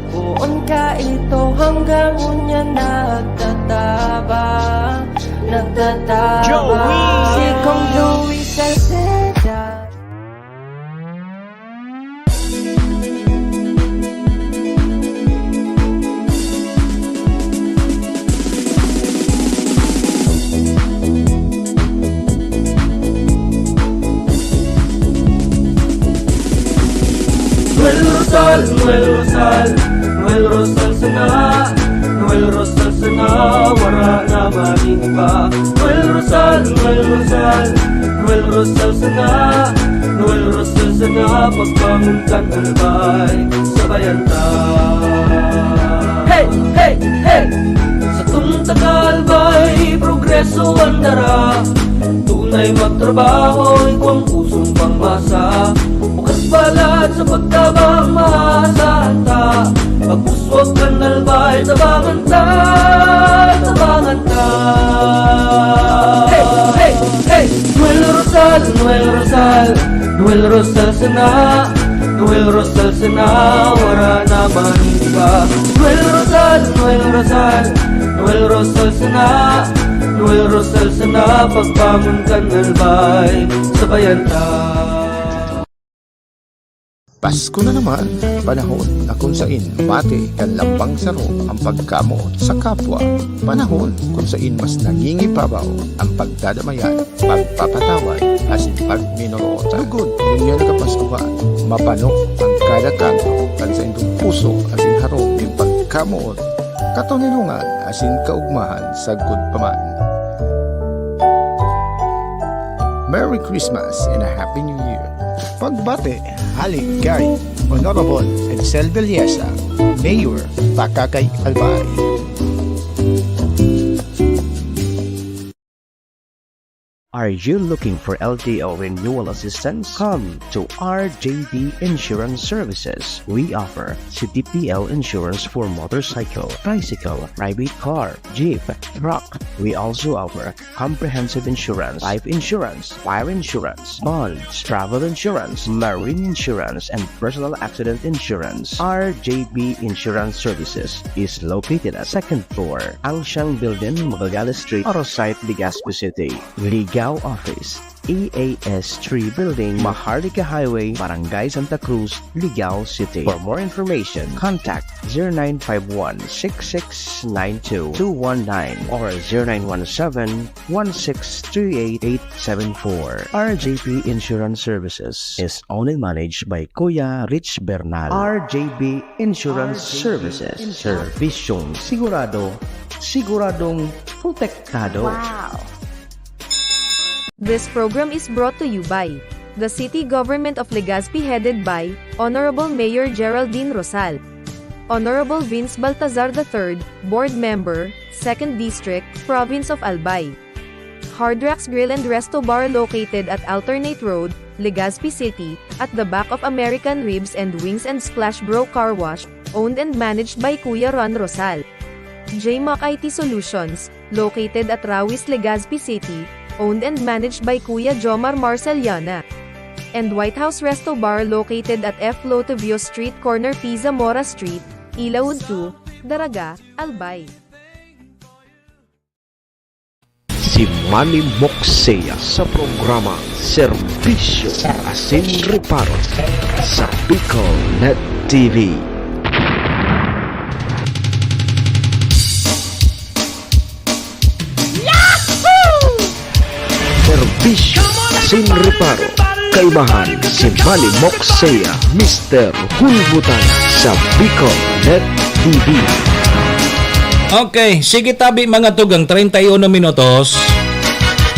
Poon ka ito hanggang unya nagtataba, nagtataba. Joey! Si Kong Joey Salceda. Noel Rosal, Noel Rosal, Noel Rosal sana, Noel Rosal sana, wara na maning iba. Noel Rosal, Noel Rosal, Noel Rosal sana, Noel Rosal sana, pagbangon kan Albay, sabayan ta. Hey, hey, hey! Satong taga Albay, progreso an dara. Tunay magtrabaho, igwang pusong pangmasa. Bukas balat sa pagtabang, maasahan ta. Pag-uswag kan Albay, tabangan ta, tabangan ta. Hey, hey, hey! Noel Rosal, Noel Rosal, Noel Rosal sana, Noel Rosal sana, wara na man iba. Noel Rosal, Noel Rosal, Noel Rosal sana, Noel Rosal sana, pagbangon kan Albay, sabayan ta. Pasko na naman, panahon na kung sain mati kan lambang saro ang pagkamoot sa kapwa. Panahon kung sain mas nangingibabaw ang pagdadamayan, pagpapatawad, asin pagminorotan. Lugod, ngunyan na Kapaskuhan, mapano ang kada kanto kan saindong puso asin harong nin pagkamoot, katoninongan, asin kaugmahan sagkod pa man. Merry Christmas and a Happy New Year! Pagbati hali kay Honorable Edsel Villesa, Mayor, Takakay, Albay. Are you looking for L T O renewal assistance? Come to R J B Insurance Services. We offer C D P L insurance for motorcycle, tricycle, private car, jeep, truck. We also offer comprehensive insurance, life insurance, fire insurance, bonds, travel insurance, marine insurance, and personal accident insurance. R J B Insurance Services is located at second floor, Angshan Building, Magallanes Street, Arosite, Legazpi City. Ligao Office, E A S three Building, Maharlika Highway, Barangay Santa Cruz, Ligao City. For more information, contact zero nine five one, six six nine two, two one nine or zero nine one seven, one six three eight, eight seven four. R J P Insurance Services is owned and managed by Kuya Rich Bernal. R J B Insurance Services. Serbisyong sigurado, siguradong protektado. Wow! This program is brought to you by the City Government of Legazpi, headed by Honorable Mayor Geraldine Rosal. Honorable Vince Baltazar the third, Board Member, Second District, Province of Albay. Hard Rocks Grill and Resto Bar, located at Alternate Road, Legazpi City, at the back of American Ribs and Wings and Splash Bro Car Wash, owned and managed by Kuya Ron Rosal. J Mac I T Solutions, located at Rawis, Legazpi City, owned and managed by Kuya Jomar Marceliana. and White House Resto Bar located at F Lotovio Street, corner P Zamora Street, Ilaud two, Daraga, Albay. Si Manny Moksea sa programa Serbisyo Asin Reparo sa Bicol Net T V. Serbisyo Asin Reparo, kaibahan si Manny Moksea, Mister Hulbutan sa Bicol Net T V. Okay, sige tabi mga tugang, treinta y uno minutos.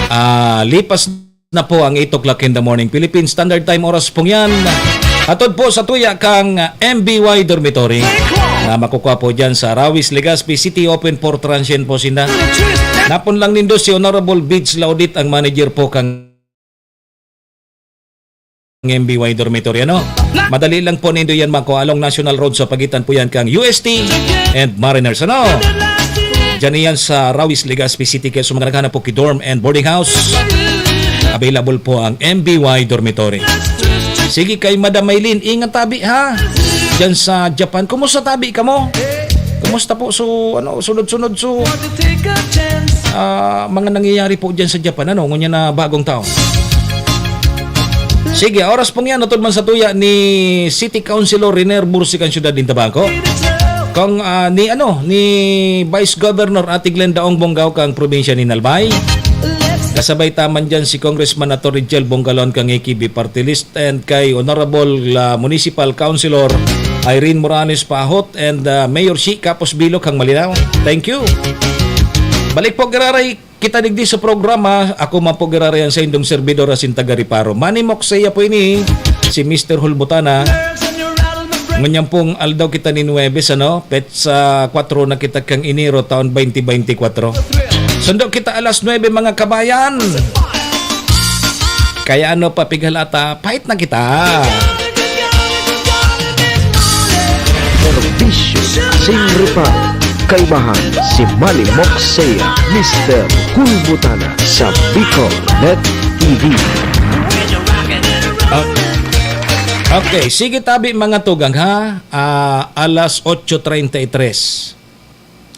Ah, lipas na po ang eight o'clock in the morning. Philippine Standard Time, oras pong yan. Hatod po sa tuya kang M B Y Dormitory na makukuha po dyan sa Rawis, Legazpi City. Open for transient po sinda. Napon lang nindo si Honorable Bids Laudit, ang manager po kang M B Y Dormitory, ano? Madali lang po nindo yan makuha along National Road sa pagitan po yan kang U S T and Mariners, ano? Diyan yan sa Rawis, Legazpi City. Kaya sa mga naghanap po ki dorm and boarding house, available po ang M B Y Dormitory. Sige kay Madam Maylin, ingat tabi ha. Diyan sa Japan. Kumusta tabi kamo? Kumusta po so ano, sunod-sunod so ah, mga nangyayari po diyan sa Japan, ano, ngunyan na bagong taon? Sige, oras pong yan, utod man sa tuya ni City Councilor Riner Bursi kan siyudad nin Tabaco. Kung ah, ni ano, ni Vice Governor Ate Glenda Ong Bonggao kang probinsya nin Albay. Kasabay taman dyan si Congressman Attorney Jel Bongalon kang A K B Party List and kay Honorable ah, Municipal Councilor Irene Morales Pahot and ah, Mayor Shi Kapos Bilok kang Malinao. Thank you. Balik po giraray kita digdi sa programa. Ako man po giraray ang saindong servidor asin taga Reparo. Manny Moksea po ini, si Mister Hulbutana. Ngunyan pong aldaw kita ni Nuebes, ano? Petsa kwatro na kita kang Enero, taon twenty twenty-four. Sundo kita alas nuebe, mga kabayan. Kaya ano pa, pighalata, pait na kita. Serbisyo Asin Reparo, kaibahan si Manny Moksea, Mister Hulbutana sa Bicol Net T V. Ah, okay, sige tabi mga tugang ha. Ah, alas otso treinta y tres.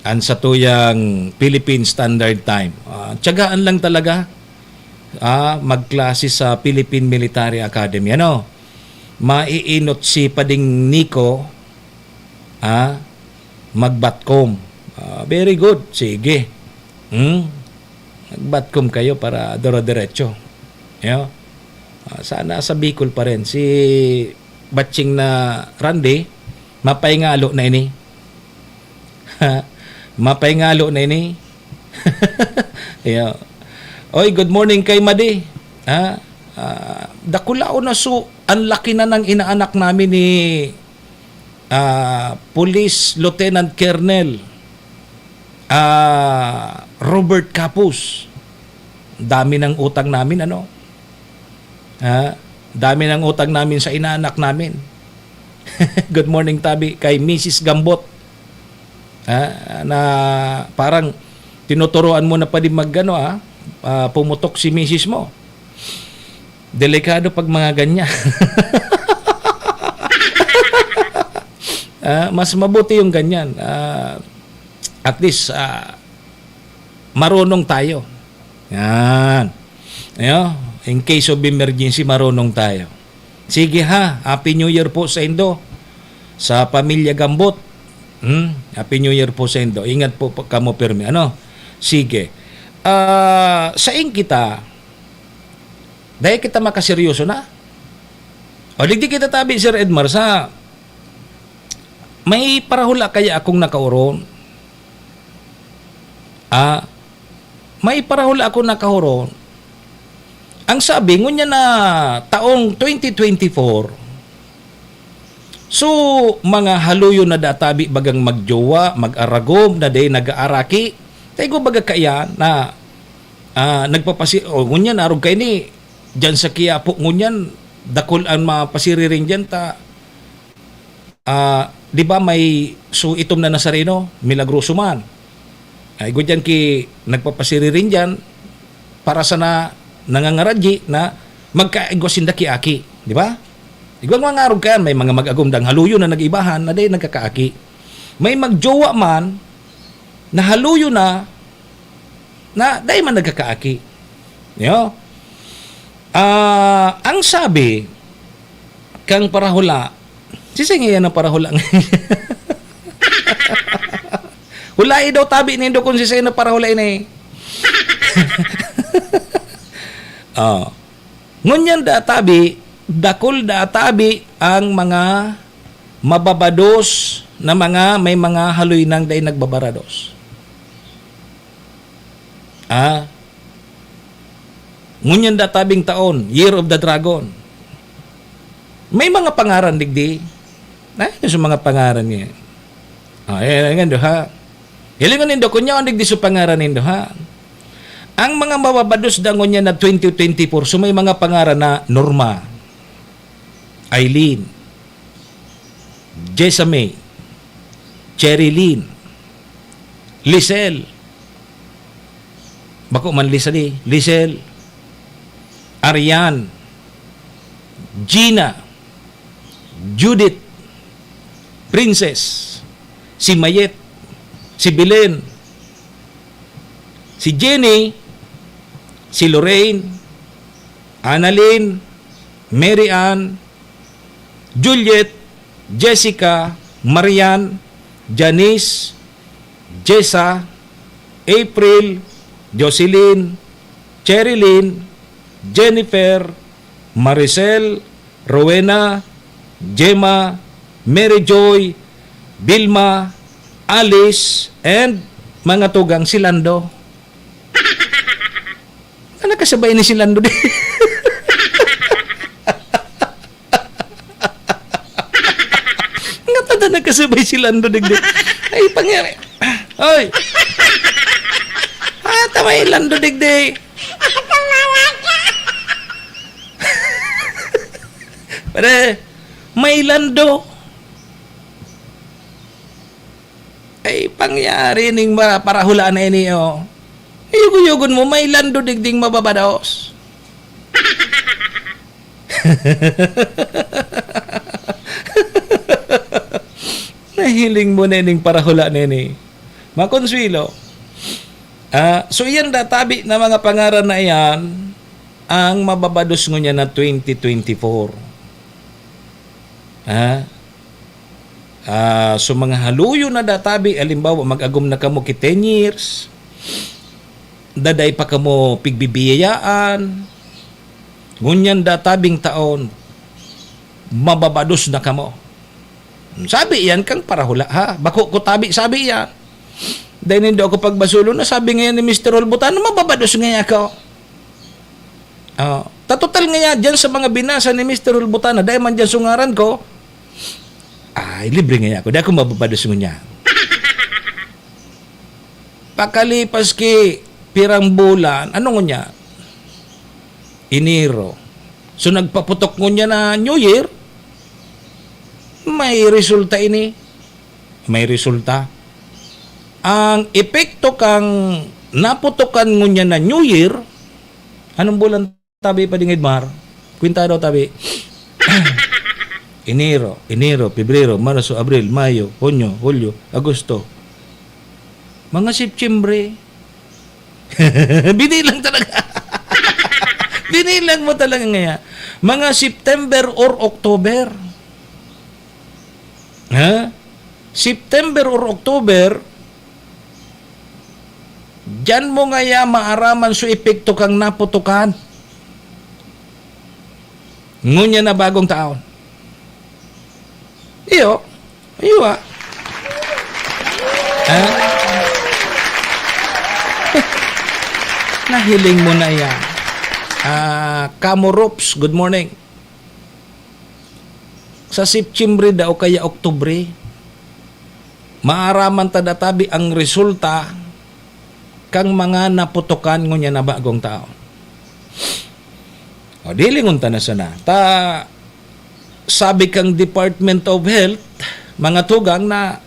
An satuyang Philippine Standard Time. Ah, tiyagaan lang talaga ah, magklase sa Philippine Military Academy. Ano? Maiinot si Pading Nico, ah, magbatkom. Ah, very good. Sige. Hmm? Magbatkom kayo para doro-diretso. Yo? Ah, sana sa Bicol pa rin. Si Batching na Randy, mapaingalo na ini. Mapaingalo na ini. Yo. Oy, good morning kay Madi. Ha? Ah, dakulaon na so, ang laki na ng inaanak namin ni ah, Police Lieutenant Colonel ah, Robert Capus. Dami ng utang namin, ano? Ha? Dami ng utang namin sa inaanak namin. Good morning, tabi, kay Missus Gambot. Ha? Na parang tinuturuan mo na pa din mag, ano, ha? Ah, pumutok si misis mo. Delikado pag mga ganyan. Ah, mas mabuti yung ganyan. Ah, at least, ah, marunong tayo. Yan. Ayo, in case of emergency, marunong tayo. Sige ha, Happy New Year po sa indo. Sa pamilya Gambot. Hmm? Happy New Year po sa indo. Ingat po, po kamo pirmi. Ano? Sige. Ah, saing kita, dahil kita makaseryoso na. O, digdi kita tabi, Sir Edmar, sa may parahula kaya akong nakaoron. Ah, may parahula akong nakaoron. Ang sabi, ngunya na taong twenty twenty-four, so, mga haluyon na databi bagang magjowa, mag-aragom, na day nag-aaraki. Tayo baga kaya na ah, nagpapasi-, o, ngunyan, arog kaini, dyan sa Quiapo, ngunyan, dakul an mga pasiriring dyan, ta, ah, di ba may, so, itom na Nazareno, milagroso man. Ay, gudyan ki, nagpapasiriring dyan, para sana nangangaradyi na magkaigwa sinda ki aki, di ba? Igwang mga arog kayan, may mga mag-agom dang haluyo na nag-ibahan na dai nagkakaaki. May magjowa man na haluyo na, na dai man nagkakaaki. Yo? Ah, ang sabi kang parahula, sisay ngaya na parahula ngayon? Hulai daw tabi nindo kung sisay na parahula ini. Oh. Ngunyan da tabi, dakul da tabi ang mga mababados na mga may mga haloy nang dai nagbabarados. Ah, ngunyan da tabing taon, Year of the Dragon. May mga pangaran digdi. Na, yung sa mga pangaran niya. Ah, eh, nga, duha. Hilingon nindo, kun yaon digdi sa pangaran nindo, ha? Ang mga mababados da ngunyan na twenty twenty-four, so may mga pangaran na Norma, Eileen, Jessa May, Cherry Lynn, Lisel, bako man Lisali, Lisel, Arian, Gina, Judith, Princess, si Mayet, si Belen, si Jenny, si Lorraine, Annalyn, Mary Ann, Juliet, Jessica, Marian, Janice, Jessa, April, Jocelyn, Cherilyn, Jennifer, Maricel, Rowena, Gemma, Mary Joy, Vilma, Alice, and mga tugang si Lando. Nga nakasabay ni si Lando di. Nga tada nakasabay si Lando digdi. Ay, pangyari. Oy! Ah, tamay Lando digdi. Pare, may Lando. Ay, pangyari ning mara-, parahulaan na ini, oh. Iyugo-yugon mo, may Lando digding mababados. Nahiling mo na ining parahula na ini. Makonsuelo. Ah, so iyan da tabi na mga pangaran na iyan ang mababados ngunyan na twenty twenty-four. Ha? Ah, so mga haluyo na da tabi, halimbawa, mag-agom na kamo ki ten years, daday pa kamo pigbibiyayaan, ngunyan da tabing taon, mababados na kamo. Sabi iyan kang parahula, ha? Bako ko tabi, sabi iyan. Dai nindo ako pagbasulon na sabi ngayon ni Mister Olbutano, mababados ngayon ako. Oh, ta total ngaya, diyan sa mga binasa ni Mister Olbutano, dai man diyan sungaran ko. Ay, libre ngaya ako. Dai ako mababados ngunyan. Pakalipas ki pirang bulan, ano ngunyan? Enero. So, nagpaputok ngunyan na New Year, may resulta ini. May resulta. Ang epekto kang naputokan ngunyan na New Year, anong bulan tabi pa dingid, Mar? Kwenta daw tabi. Enero, Enero, Pebrero, Marso, Abril, Mayo, Hunyo, Hulyo, Agosto. Mga Setyembre. Binilang talaga. Binilang mo talaga ngaya. Mga September or October. Ha? September or October, diyan mo ngaya maaraman so epekto kang naputukan. Ngunyan na bagong taon. Iyo. Iyo, ah. Ha? Nahiling mo na yan. Ah, Kamo Rops, good morning. Sa September daw kaya Oktubre, maaraman ta databi ang resulta kan mga naputokan ngunyan na bagong taon. O, di lingon ta na sana. Ta, sabi kang Department of Health, mga tugang na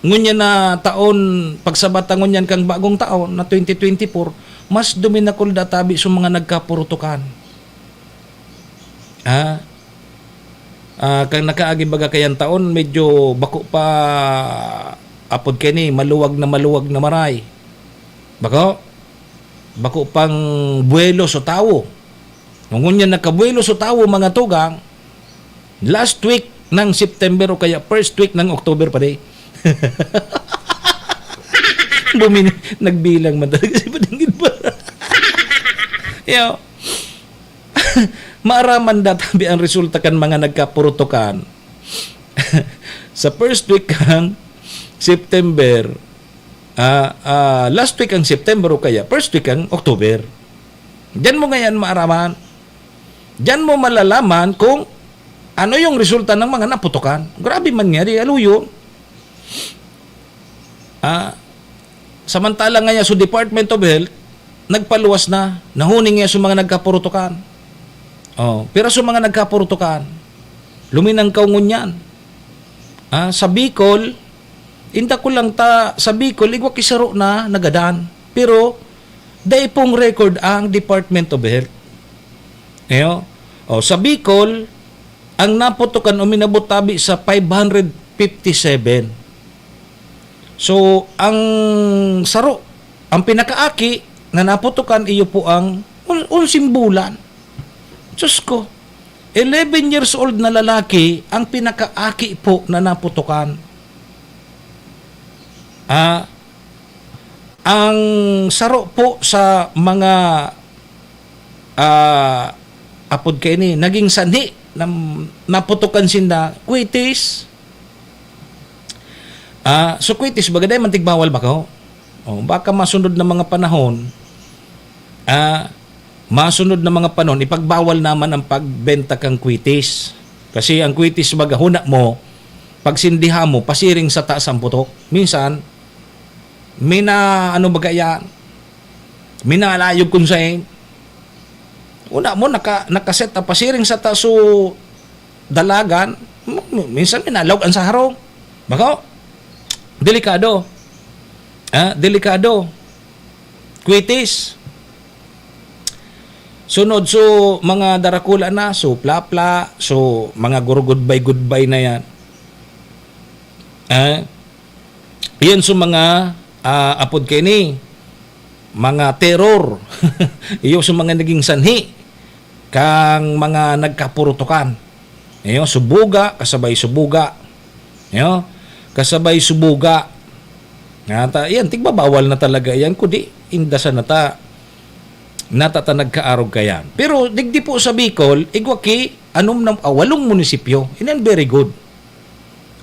ngunyan na taon, pagsabata ngunyan kang bagong taon na twenty twenty-four, mas duminakul databi sa mga nagkapurutukan. Ha? Ah, kan nakaagi baga kayan taon, medyo bako pa, apod kani, maluwag na maluwag na maray. Bako? Bako pang buwelo so tawo. Ngunyan nakabuwelo so tawo, mga tugang, last week ng September o kaya first week ng October pa di. Bumini-, nagbilang man talaga si Padingin pa. Yo. Maaraman databi ang resulta kan mga nagkapurutukan. Sa first week kan September, ah, ah, last week ang September o kaya first week ang October. Diyan mo ngayon maaraman. Diyan mo malalaman kung ano yung resulta ng mga naputukan. Grabe man nga, di aluyo. Ah, samantala nga niya, so Department of Health, nagpaluwas na, nahuning niya sa mga nagkapurutukan. Oh, pero sa mga nagkapurutukan, luminangkaw ngunyan. Ah, sa Bicol, inda ko lang ta, sa Bicol, igwa ki saro na nagadan. Pero, dai pong record ang Department of Health. Ayo. Oh, sa Bicol, ang naputukan uminabot tabi sa five hundred fifty-seven. So, ang saro, ang pinakaaki na naputukan, iyo po ang un-, unsing bulan. Diyos ko, eleven years old na lalaki ang pinakaaki po na naputukan. Ah, ang saro po sa mga, ah, apod kaini, naging sanhi na naputukan sinda, kwitis. Ah, so kwitis, baga dai man tigbawal bako? Oh, baka masunod na mga panahon, ah, masunod na mga panahon, ipagbawal naman ang pagbenta kan kwitis. Kasi ang kwitis, baga huna mo, pagsindihan mo, pasiring sa taas ang putok. Minsan, may na, ano baga yan, may nalayog kun saen. Una mo, naka-, nakaset na pasiring sa taas so dalagan, m-, m-, minsan may nalaog an sa harong. Bako? Delikado. Ah, delikado. Kwitis. Sunod, so, mga darakula na, so, plapla, so, mga gurugudbay-gudbay na yan. Ah, iyan so mga, ah, apod kaini, mga terror. Iyo so mga naging sanhi kang mga nagkapurutukan. Iyo, subuga, kasabay subuga. Iyo, kasabay subuga. Nga ta, yan, tigbabawal na talaga yan, kundi indasan na ta, nata ta nagkaarog kayan. Pero digdi po sa Bicol, igwa ki, anom na, ah, walong munisipyo. Inan very good.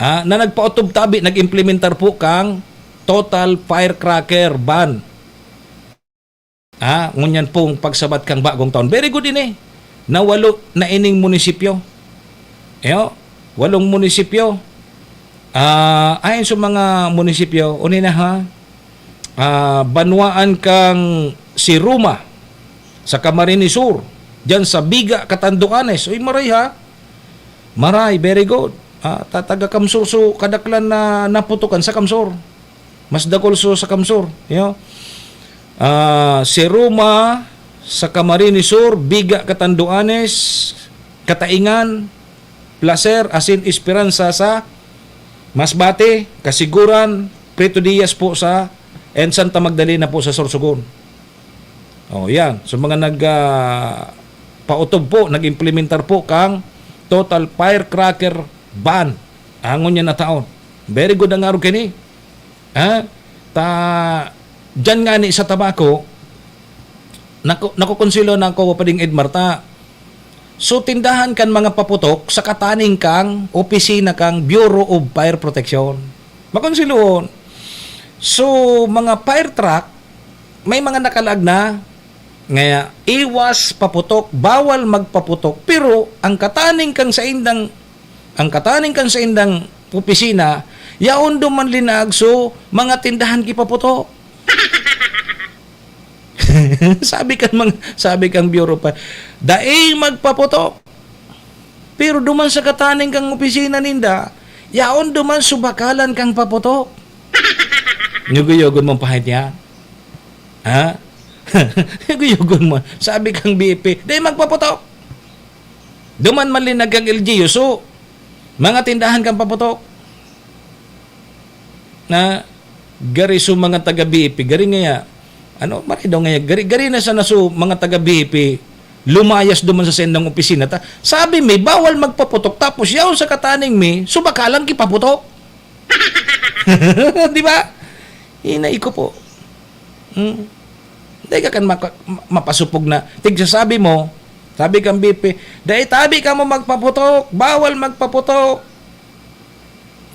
Ah, na nagpaotob tabi, nag-implementar po kang total firecracker ban. Ah, ngunyan pong pagsabat kang bagong taon. Very good ini. Na walo na ining munisipyo. Iyo, walong munisipyo. Ah, ayon sa mga munisipyo, uni na ha, ah, banwaan kang Siruma, sa Camarines Sur, diyan sa Biga, Catanduanes. Uy, maray ha. Maray, very good. Ah, ta-, taga Kamsur, so kadaklan na naputukan sa Kamsur. Mas dakul so sa Kamsur, yo. Ah, Siruma, sa Camarines Sur, Biga, Catanduanes, Cataingan, Placer, asin Esperanza sa Masbate, Casiguran, Prieto Diaz po sa, and Santa Magdalena po sa Sorsogon. Oh, yan. So, mga nag, ah, pautob po, nag-implementar po kang total firecracker ban. Angon niya na taon. Very good ang arog kini. Ha? Ta, diyan nga ni sa Tabaco, naku-, nakukonsilo na ako, Pading Edmar, ta. So, tindahan kan mga paputok sa kataning kang opisina kang Bureau of Fire Protection. Makonsilohon. So, mga fire truck, may mga nakalaag na, ngaya, iwas paputok, bawal magpaputok, pero ang kataning kang saindang, ang kataning kang saindang opisina, yaon duman linaag so mga tindahan ki paputok. Sabi kan mga, sabi kang Bureau pa, "Daing magpaputok." Pero duman sa kataning kang opisina ninda, yaon duman subakalan kang paputok. Yugo-yugon mong pahit yan. Ha? Yugo-yugon mo. Sabi kang B F P, "Daing magpaputok." Duman man linag kang L G U, so, mga tindahan kan paputok. Na, gari so mga taga B P, gari ngaya, ano, maray daw ngaya, gari, gari na sana so mga taga B P, lumayas duman sa saindang opisina. Ta, sabi mi, bawal magpaputok, tapos yaon sa kataning mi, subakalan ki paputok. Di ba? Hinay ko po. Hmm. Dai ka kan maka-, ma-, mapasupog na. Tigsasabi mo, sabi kang B P, "Dai tabi kamo magpaputok, bawal magpaputok."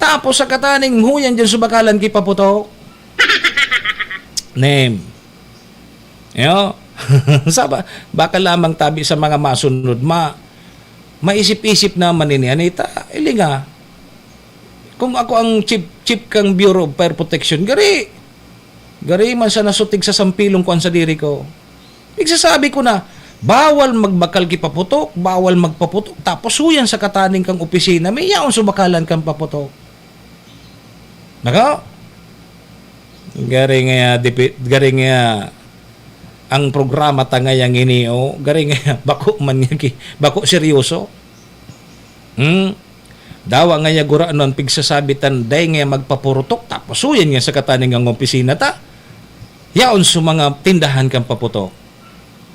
Tapos sa kataning huyan dyan subakalan ki paputok. Name. Yo. Saba, baka lamang tabi sa mga masunod, ma-, maisip-isip naman ini, Anita. Ilinga. Kung ako ang chief, chief kang Bureau of Fire Protection, gari, gari man sana sutig sa sampilong ko an sadiri ko. Igsasabi ko na, bawal magbakal ki paputok, bawal magpaputok, tapos huyan sa kataning kang opisina, may yaon subakalan kang paputok. Nako? Gari nga, dipi-, gari nga, ang programa ta ngayang ini, oh, gari nga, bako man nga ki-, bako seryoso. Hmm? Dawa ngaya gurano an pigsasabi tan dai ngaya magpapurutok, tapos huyan nga sa kataning ang opisina ta. Yaon sa mga tindahan kan paputok.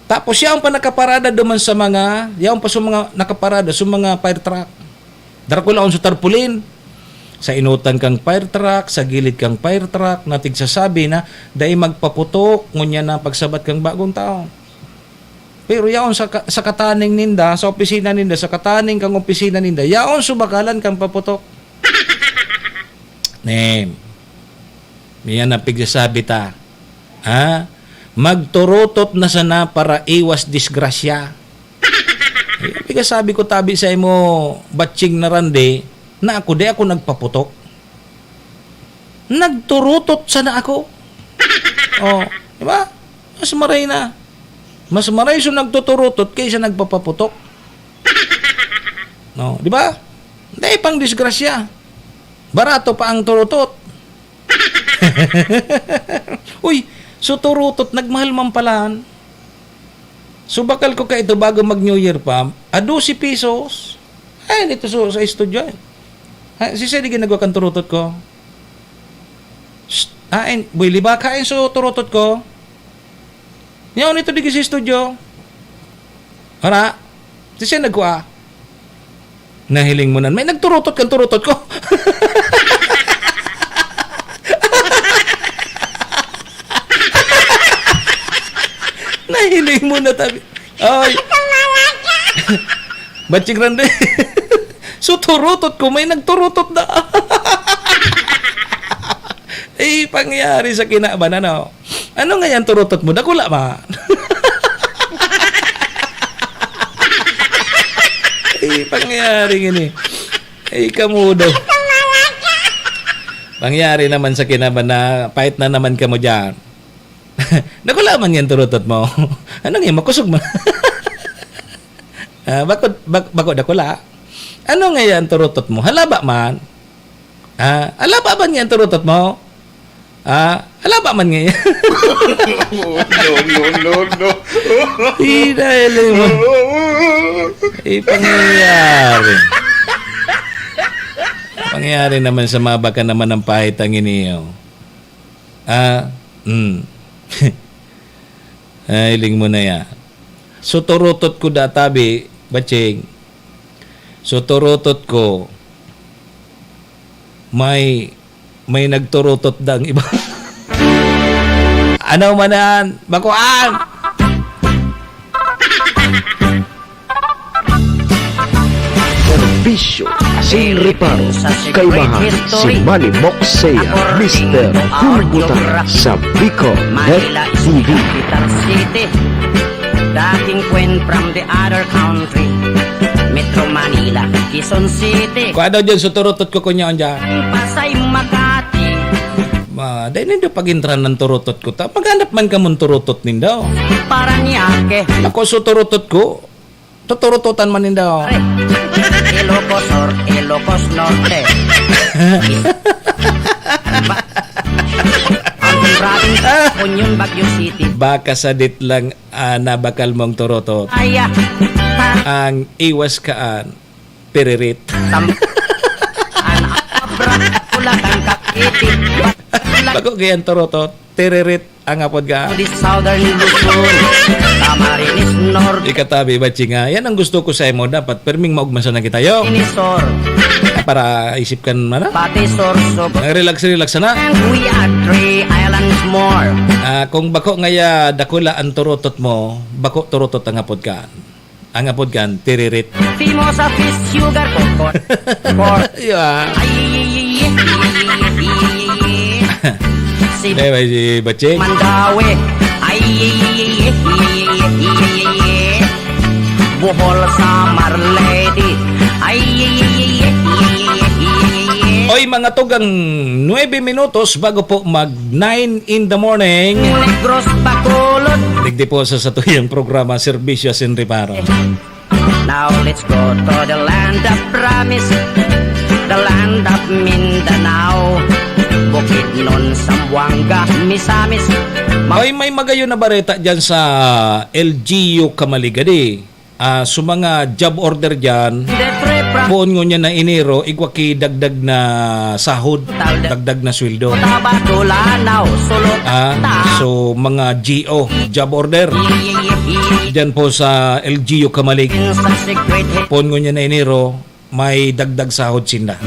Tapos yaon pa nakaparada duman sa mga, yaon pa sa mga nakaparada sa mga fire truck. Darakulaon sa tarpaulin. Sa inutan kang fire truck, sa gilid kang fire truck, na tigsasabi na, "Dai magpaputok, ngunyan na pagsabat kang bagong taon." Pero yaon sa ka-, sa kataning ninda, sa opisina ninda, sa kataning kang opisina ninda, yaon subakalan kang paputok. Nem. Yan ang pigsasabi ta. Ha? Magturutot na sana para iwas disgrasya. Eh, pigsasabi ko tabi sa imo, batching na rande, na ako, di ako nagpaputok. Nagturutot sana ako. Oh, di ba? Mas maray na. Mas maray so nagtuturutot kaysa nagpapaputok. No, di ba? Dai pang disgrasya. Barato pa ang turutot. Uy, so turutot, nagmahal man palan. So bakal ko kaito bago mag New Year pa, a dose pesos. Ay, dito sa, sa estudyo, eh. Ha, si Sir, di ginagawa kang turutot ko. Shh, ain, boy, libak, hain so turutot ko. Yaon ito digi sa estudyo. Ara, si Sir nagkua. Nahiling mo na, may nagturutot kang turutot ko. Nahiling mo na, tabi. Ay. Batching rande. So, turutot ko, may nagturutot na. Eh, pangyari sa kinaban, ano? Ano nga yan, turutot mo? Dakula, ma. Eh, pangyari gini. Eh, kamudo. Pangyari naman sa kinaban na, pait na naman kamo dyan. Dakula man yan, turutot mo. Ano nga yan, makusog man? Ah, bako, bak-, bako dakula. Ano nga yan, turutot mo? Halaba man. Ah, halaba man yan, turutot mo? Ah, halaba man nga yan. No, no, no, no. Hinay mo. Eh, pangyayari. Pangyayari naman sa mga baka naman ang pahit ang iniyo. Ah, mm. Ay, hiling mo na yan. So, turutot ko da, tabi, batching. So, turutot ko, may, may nagturutot dang iba. Ano man yan? Bakuan! Serbisyo asin reparo. Kaibahan si Manny Moxea, Mister Hulbutan sa Bicol Net T V. Capital City. Dating queen from the other country. Metro Manila, Quezon City. Kung ano dyan, suturutot ko kunyaon dyan. Pasay, Makati. Ma, dai nindo pag-intran ng turutot ko ta. Maghanap man kamong turutot nindo. Paranaque. Ako, suturutot ko. Tuturututan man ninda, oh. Ilocos Sur, Ilocos Norte. Ba-, ang Province, Ah! Union, Baguio City. Baka sadit lang, ah, nabakal mong turutot. Ay, ah, ta- Ang iwas kaan, tiririt. Tam-, an abra, Bulacan, Cavite. Bako kaya ang turutot, tiririt ang apod ka. This Southern Luzon, Camarines Norte. Ikatabi, Batching, ah. Yan ang gusto ko sa imo. Dapat perming maugma sana kita, yo. Inisor. Para isip kan, ano? Pati Sorsogon. Relax, relax na. And we are three islands more. Ah, kung bako ngaya dakula ang turutot mo, bako turutot ang apod ka. Ang apod kan, tiririt. Mimosa, fish, sugar, coconut. Corn. Di ba? Ay, ay, ay, ay, ay, ay, ay, ay, ay. Si Di ba si Batching? Mandawi. Ay, ay, ay, ay, ay, ay, ay, ay, ay, ay. Bohol, Samar, Leyte. Ay, ay, ay, ay, ay, ay, ay, ay, ay, ay. Oy, mga tugang, nuebe minutos bago po mag nine in the morning. Negros, Bacolod. Digdi po sa satuyang programa, Serbisyo Sin Reparo. Now let's go to the land of promise, the land of Mindanao, Bukidnon, Zamboanga, Misamis, Ma- Ay, may magayon na bareta dyan sa L G U Camalig, adi. Ah, so mga job order dyan, Detre, Pra- poon ngunyan na Enero, igwa ki dagdag na sahod, Tal- dagdag na sweldo. Tabaco, Lanao, Sulu, Ah, Ta- so mga G O, job order. Dyan po sa L G U Camalig. Sa secret. Poon ngunyan na Enero, may dagdag sahod sinda.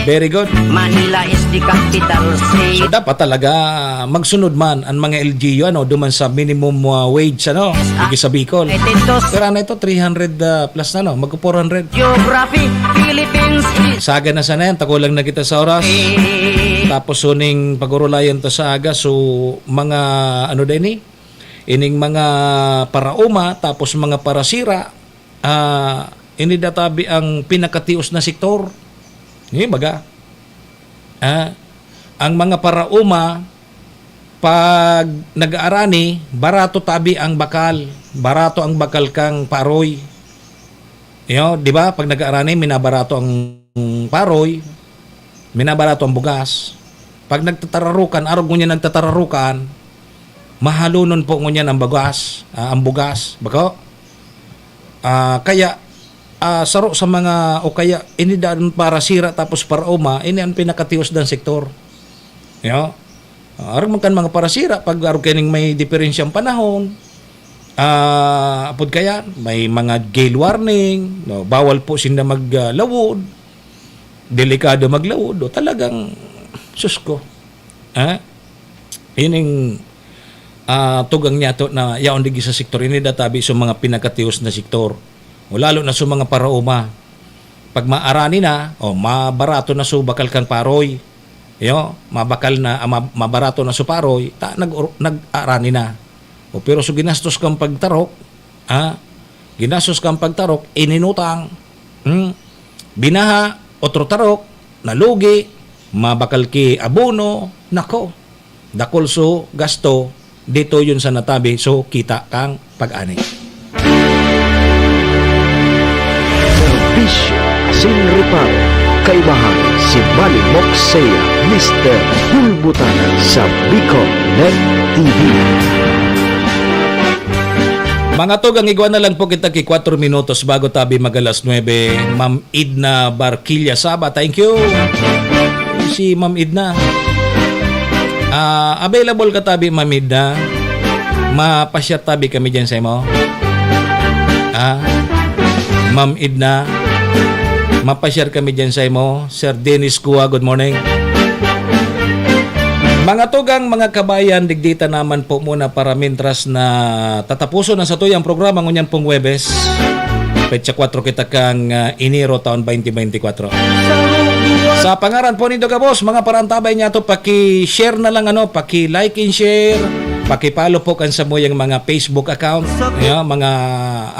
Very good. Manila is the capital city. So, dapat talaga magsunod man ang mga L G U, ano, duman sa minimum, uh, wage, ano, dito sa Bicol. Pero ano ito, three hundred, uh, plus na, no? Mag-four hundred. Geography, Philippines is Saga na sana yan, takulang na kita sa oras. Tapos suning pag-urulayan to sa aga, so mga, ano din eh, ining mga parauma, tapos mga parasira, ah, ini databi ang pinakatios na sektor. Ni baga, ah, ang mga parauma, pag nag-aarani, barato tabi ang bakal. Barato ang bakal kang paroy. Yo, di ba? Pag nag-aarani, minabarato ang paroy, minabarato ang bugas. Pag nagtatararukan, arog ngunyan nagtatararukan, mahalonon po ngunyan ang bugas, ah, ang bugas. Bako? Ah, kaya, ah, saro sa mga, o kaya, ini daan parasira tapos parauma, ini ang pinakatios dan sektor. Yo? Ah, arog man kan mga parasira, pag arog kaining may diferensyang panahon, ah, apod kaya, may mga gale warning, no? Bawal po sinda mag, ah, lawod, delikado maglawod, o talagang, sus ko. Ha? Yun yung, ah, tugang niya to na yaon digdi sa sektor. Ini databi sa mga pinakatios na sektor. O lalo na sa mga parauma. Pag maarani na, o mabarato na sa bakal kang paroy. Yo, mabakal na, ah, ma-, mabarato na sa paroy, ta, nag-, nag-aarani na. O pero sa ginastos kang pagtarok, ha? Ginastos kang pagtarok, ininutang. Hmm? Binaha, otro tarok, nalugi, mabakal ki abono, nako. Dakul so gasto, dito yun sa natabi, so kita kang pag-ani. Serbisyo sin reparo, kaibahan si Manny Moxea, Mister Bulbutanan sa Bicol Net T V. Mga tugang, igwa na lang po kita ki kwatro minutos bago tabi mag alas nuebe. Ma'am Idna Barquilla Saba, thank you. Si Ma'am Idna. Ah, available ka tabi, Ma'am Idna? Mapasyar tabi kami dyan sa imo. Ah, Ma'am Idna, mapasyar kami dyan sa imo. Sir Dennis Cua, good morning. Mga tugang, mga kabayan, digdi ta naman po muna para mintras na tatapuson ang satuyang programa ngunyan pong Huwebes. Petsa kwatro kita kang, ah, Enero taon twenty twenty-four. Sa pangaran po nindo gabos, mga parantabay niya to, paki-share na lang, ano, paki-like and share, paki-follow po kan samuyang mga Facebook account, ya, mga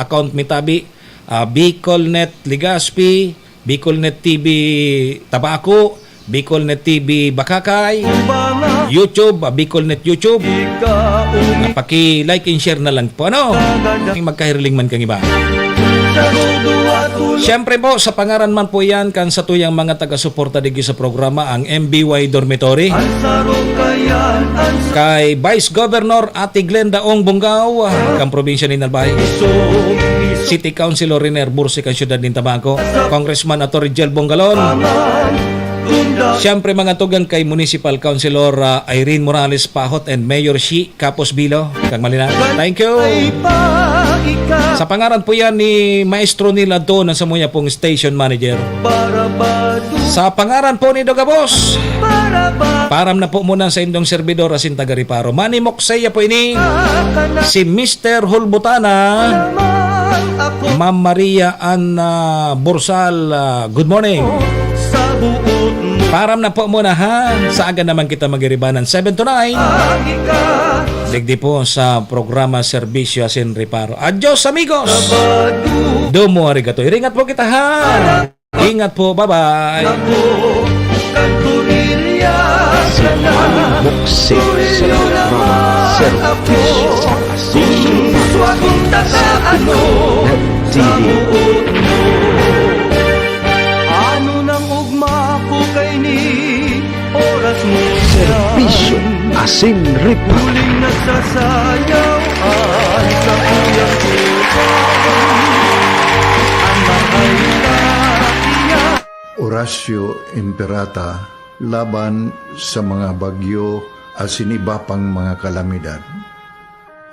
account mi tabi, ah, Bicol Net Legazpi, Bicol Net T V Tabaco, Bicol Net T V Bacacay, YouTube, ah, Bicol Net YouTube. Ah, paki-like and share na lang po, ano? Magkahiriling man kang iba. Siyempre po, sa pangaran man po yan kan satuyang mga taga-suporta digdi sa programa, ang M B Y Dormitory. Kay Vice Governor Ate Glenda Ong Bongao, kan probinsya nin Albay. City Councilor Rene Arburse kan siyudad nin Tabaco. Congressman Ato Rigel Bongalon. Siyempre, mga tugang kay Municipal Councilor, ah, Irene Morales Pahot and Mayor Shi Capos Bilo, kang Malinaw. Thank you. Sa pangaran po yan ni Maestro Neil Adto na samuya pong station manager. Sa pangaran po ni Dogabos, param na po muna sa indong servidor asin taga Reparo. Manny Moksaya po ini, si Mister Hulbutana, Ma'am Maria Ann, ah, Borsal, ah, good morning. Param na po muna, ha. Sa aga naman kita magiribanan, seven to nine. Digdi po sa programa Serbisyo Asin Reparo. Adios, amigos! Domo arigato. Iringat po kita, ha. Ingat po. Bye-bye. Si Manny Moksaya sa programa Serbisyo Asin Reparo sa T V. Ano nang ugma ko kaini? Oras mo Serbisyo Asin Reparo. Huling nagsasayaw ang sakuyang puso. An mahay ka, iya. Oratio Imperata laban sa mga bagyo asin iba pang mga kalamidad.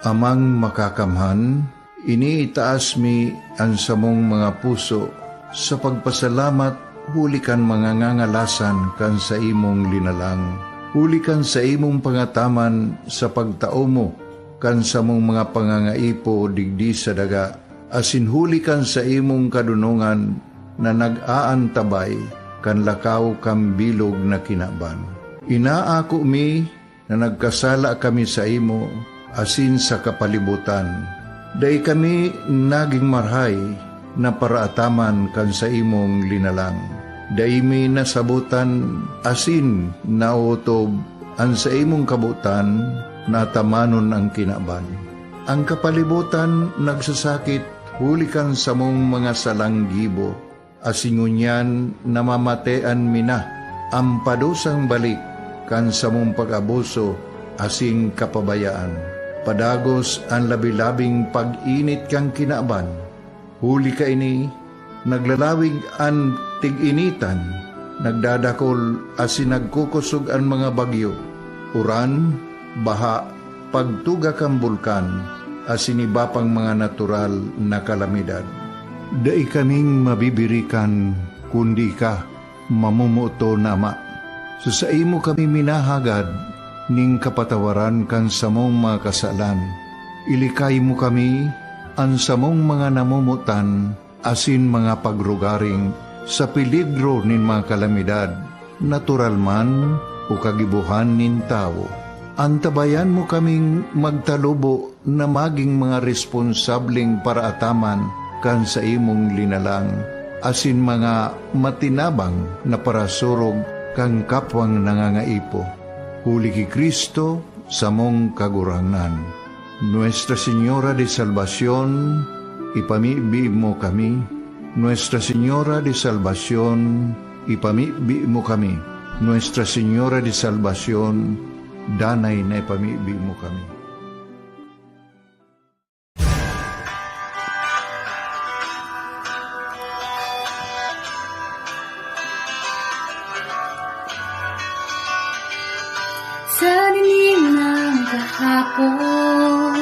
Amang Makakamhan, iniitaas mi an samong mga puso sa pagpasalamat huli kan mga ngangalasan kan saimong linalang, huli kan saimong pangataman sa pagtao mo kan samong mga pangangaipo digdi sa daga, asin huli kan saimong kadonongan na nag-aantabay kan lakaw kan bilog na kinaban. Inaako mi na nagkasala kami saimo asin sa kapalibotan. Dai kami nagin marahay na paraataman kan saimong linalang. Dai mi nasabotan asin naotob an saimong kabotan na atamanon an kinaban. An kapalibotan nagsasakit huli kan samong mga salang gibo, asin ngunyan namamatean mi na an padusang balik kan samong pag-abuso asin kapabayaan. Padagos an labi-labing pag-init kan kinaban. Huli kaini, naglalawig an tig-initan, nagdadakol asin nagkukosog an mga bagyo, uran, baha, pagtuga kan bulkan, asin iba pang mga natural na kalamidad. Dai kaming mabibirikan, kundi ika, mamomoton na Ama. Sa saimo kami minahagad nin kapatawaran kan samong mga kasalan. Ilikay mo kami, an samong mga namomotan, asin mga pagrugaring sa peligro nin mga kalamidad, natural man o kagibohan nin tawo. Antabayan mo kaming magtalubo na magin mga responsableng paraataman kan saimong linalang, asin mga matinabang na parasurog kan kapwang nangangaipo. Huli ki Cristo, samong Kagurangnan. Nuestra Señora de Salvacion, ipamibi mo kami. Nuestra Señora de Salvacion, ipamibi mo kami. Nuestra Señora de Salvacion, danay na ipamibi mo kami. Sa dinig ng kahapon,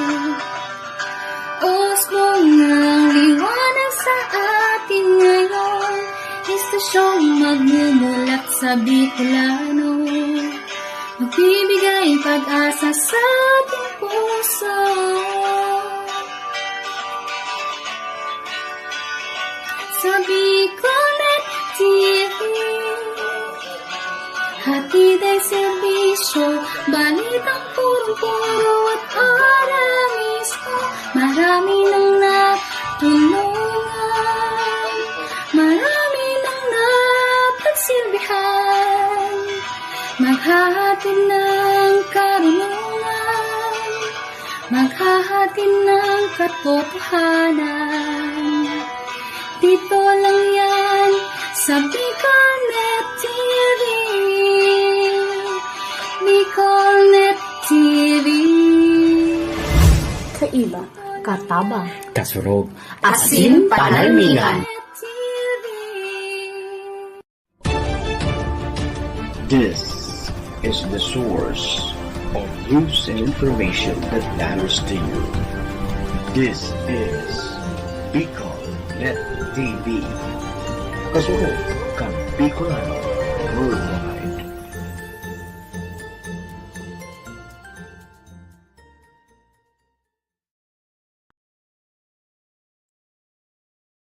usbong ng liwanag sa atin ngayon, istasyong magmumulat sa Bicolano, magbibigay pag-asa sa ating puso. Sa Bicolnet T V, hatid ay serbisyo, balitang purong-puro at para mismo. Marami nang natulungan, marami nang napagsilbihan, maghahatid ng karunungan, maghahatid ng katotohanan. Ito lang yan sa Bicolnet T V. Bicolnet T V. Kaiba, katabang, kasurog, asin panalmingan. This is the source of news and information that matters to you. This is Bicol Net T V. Kasunod kan Bicolano, World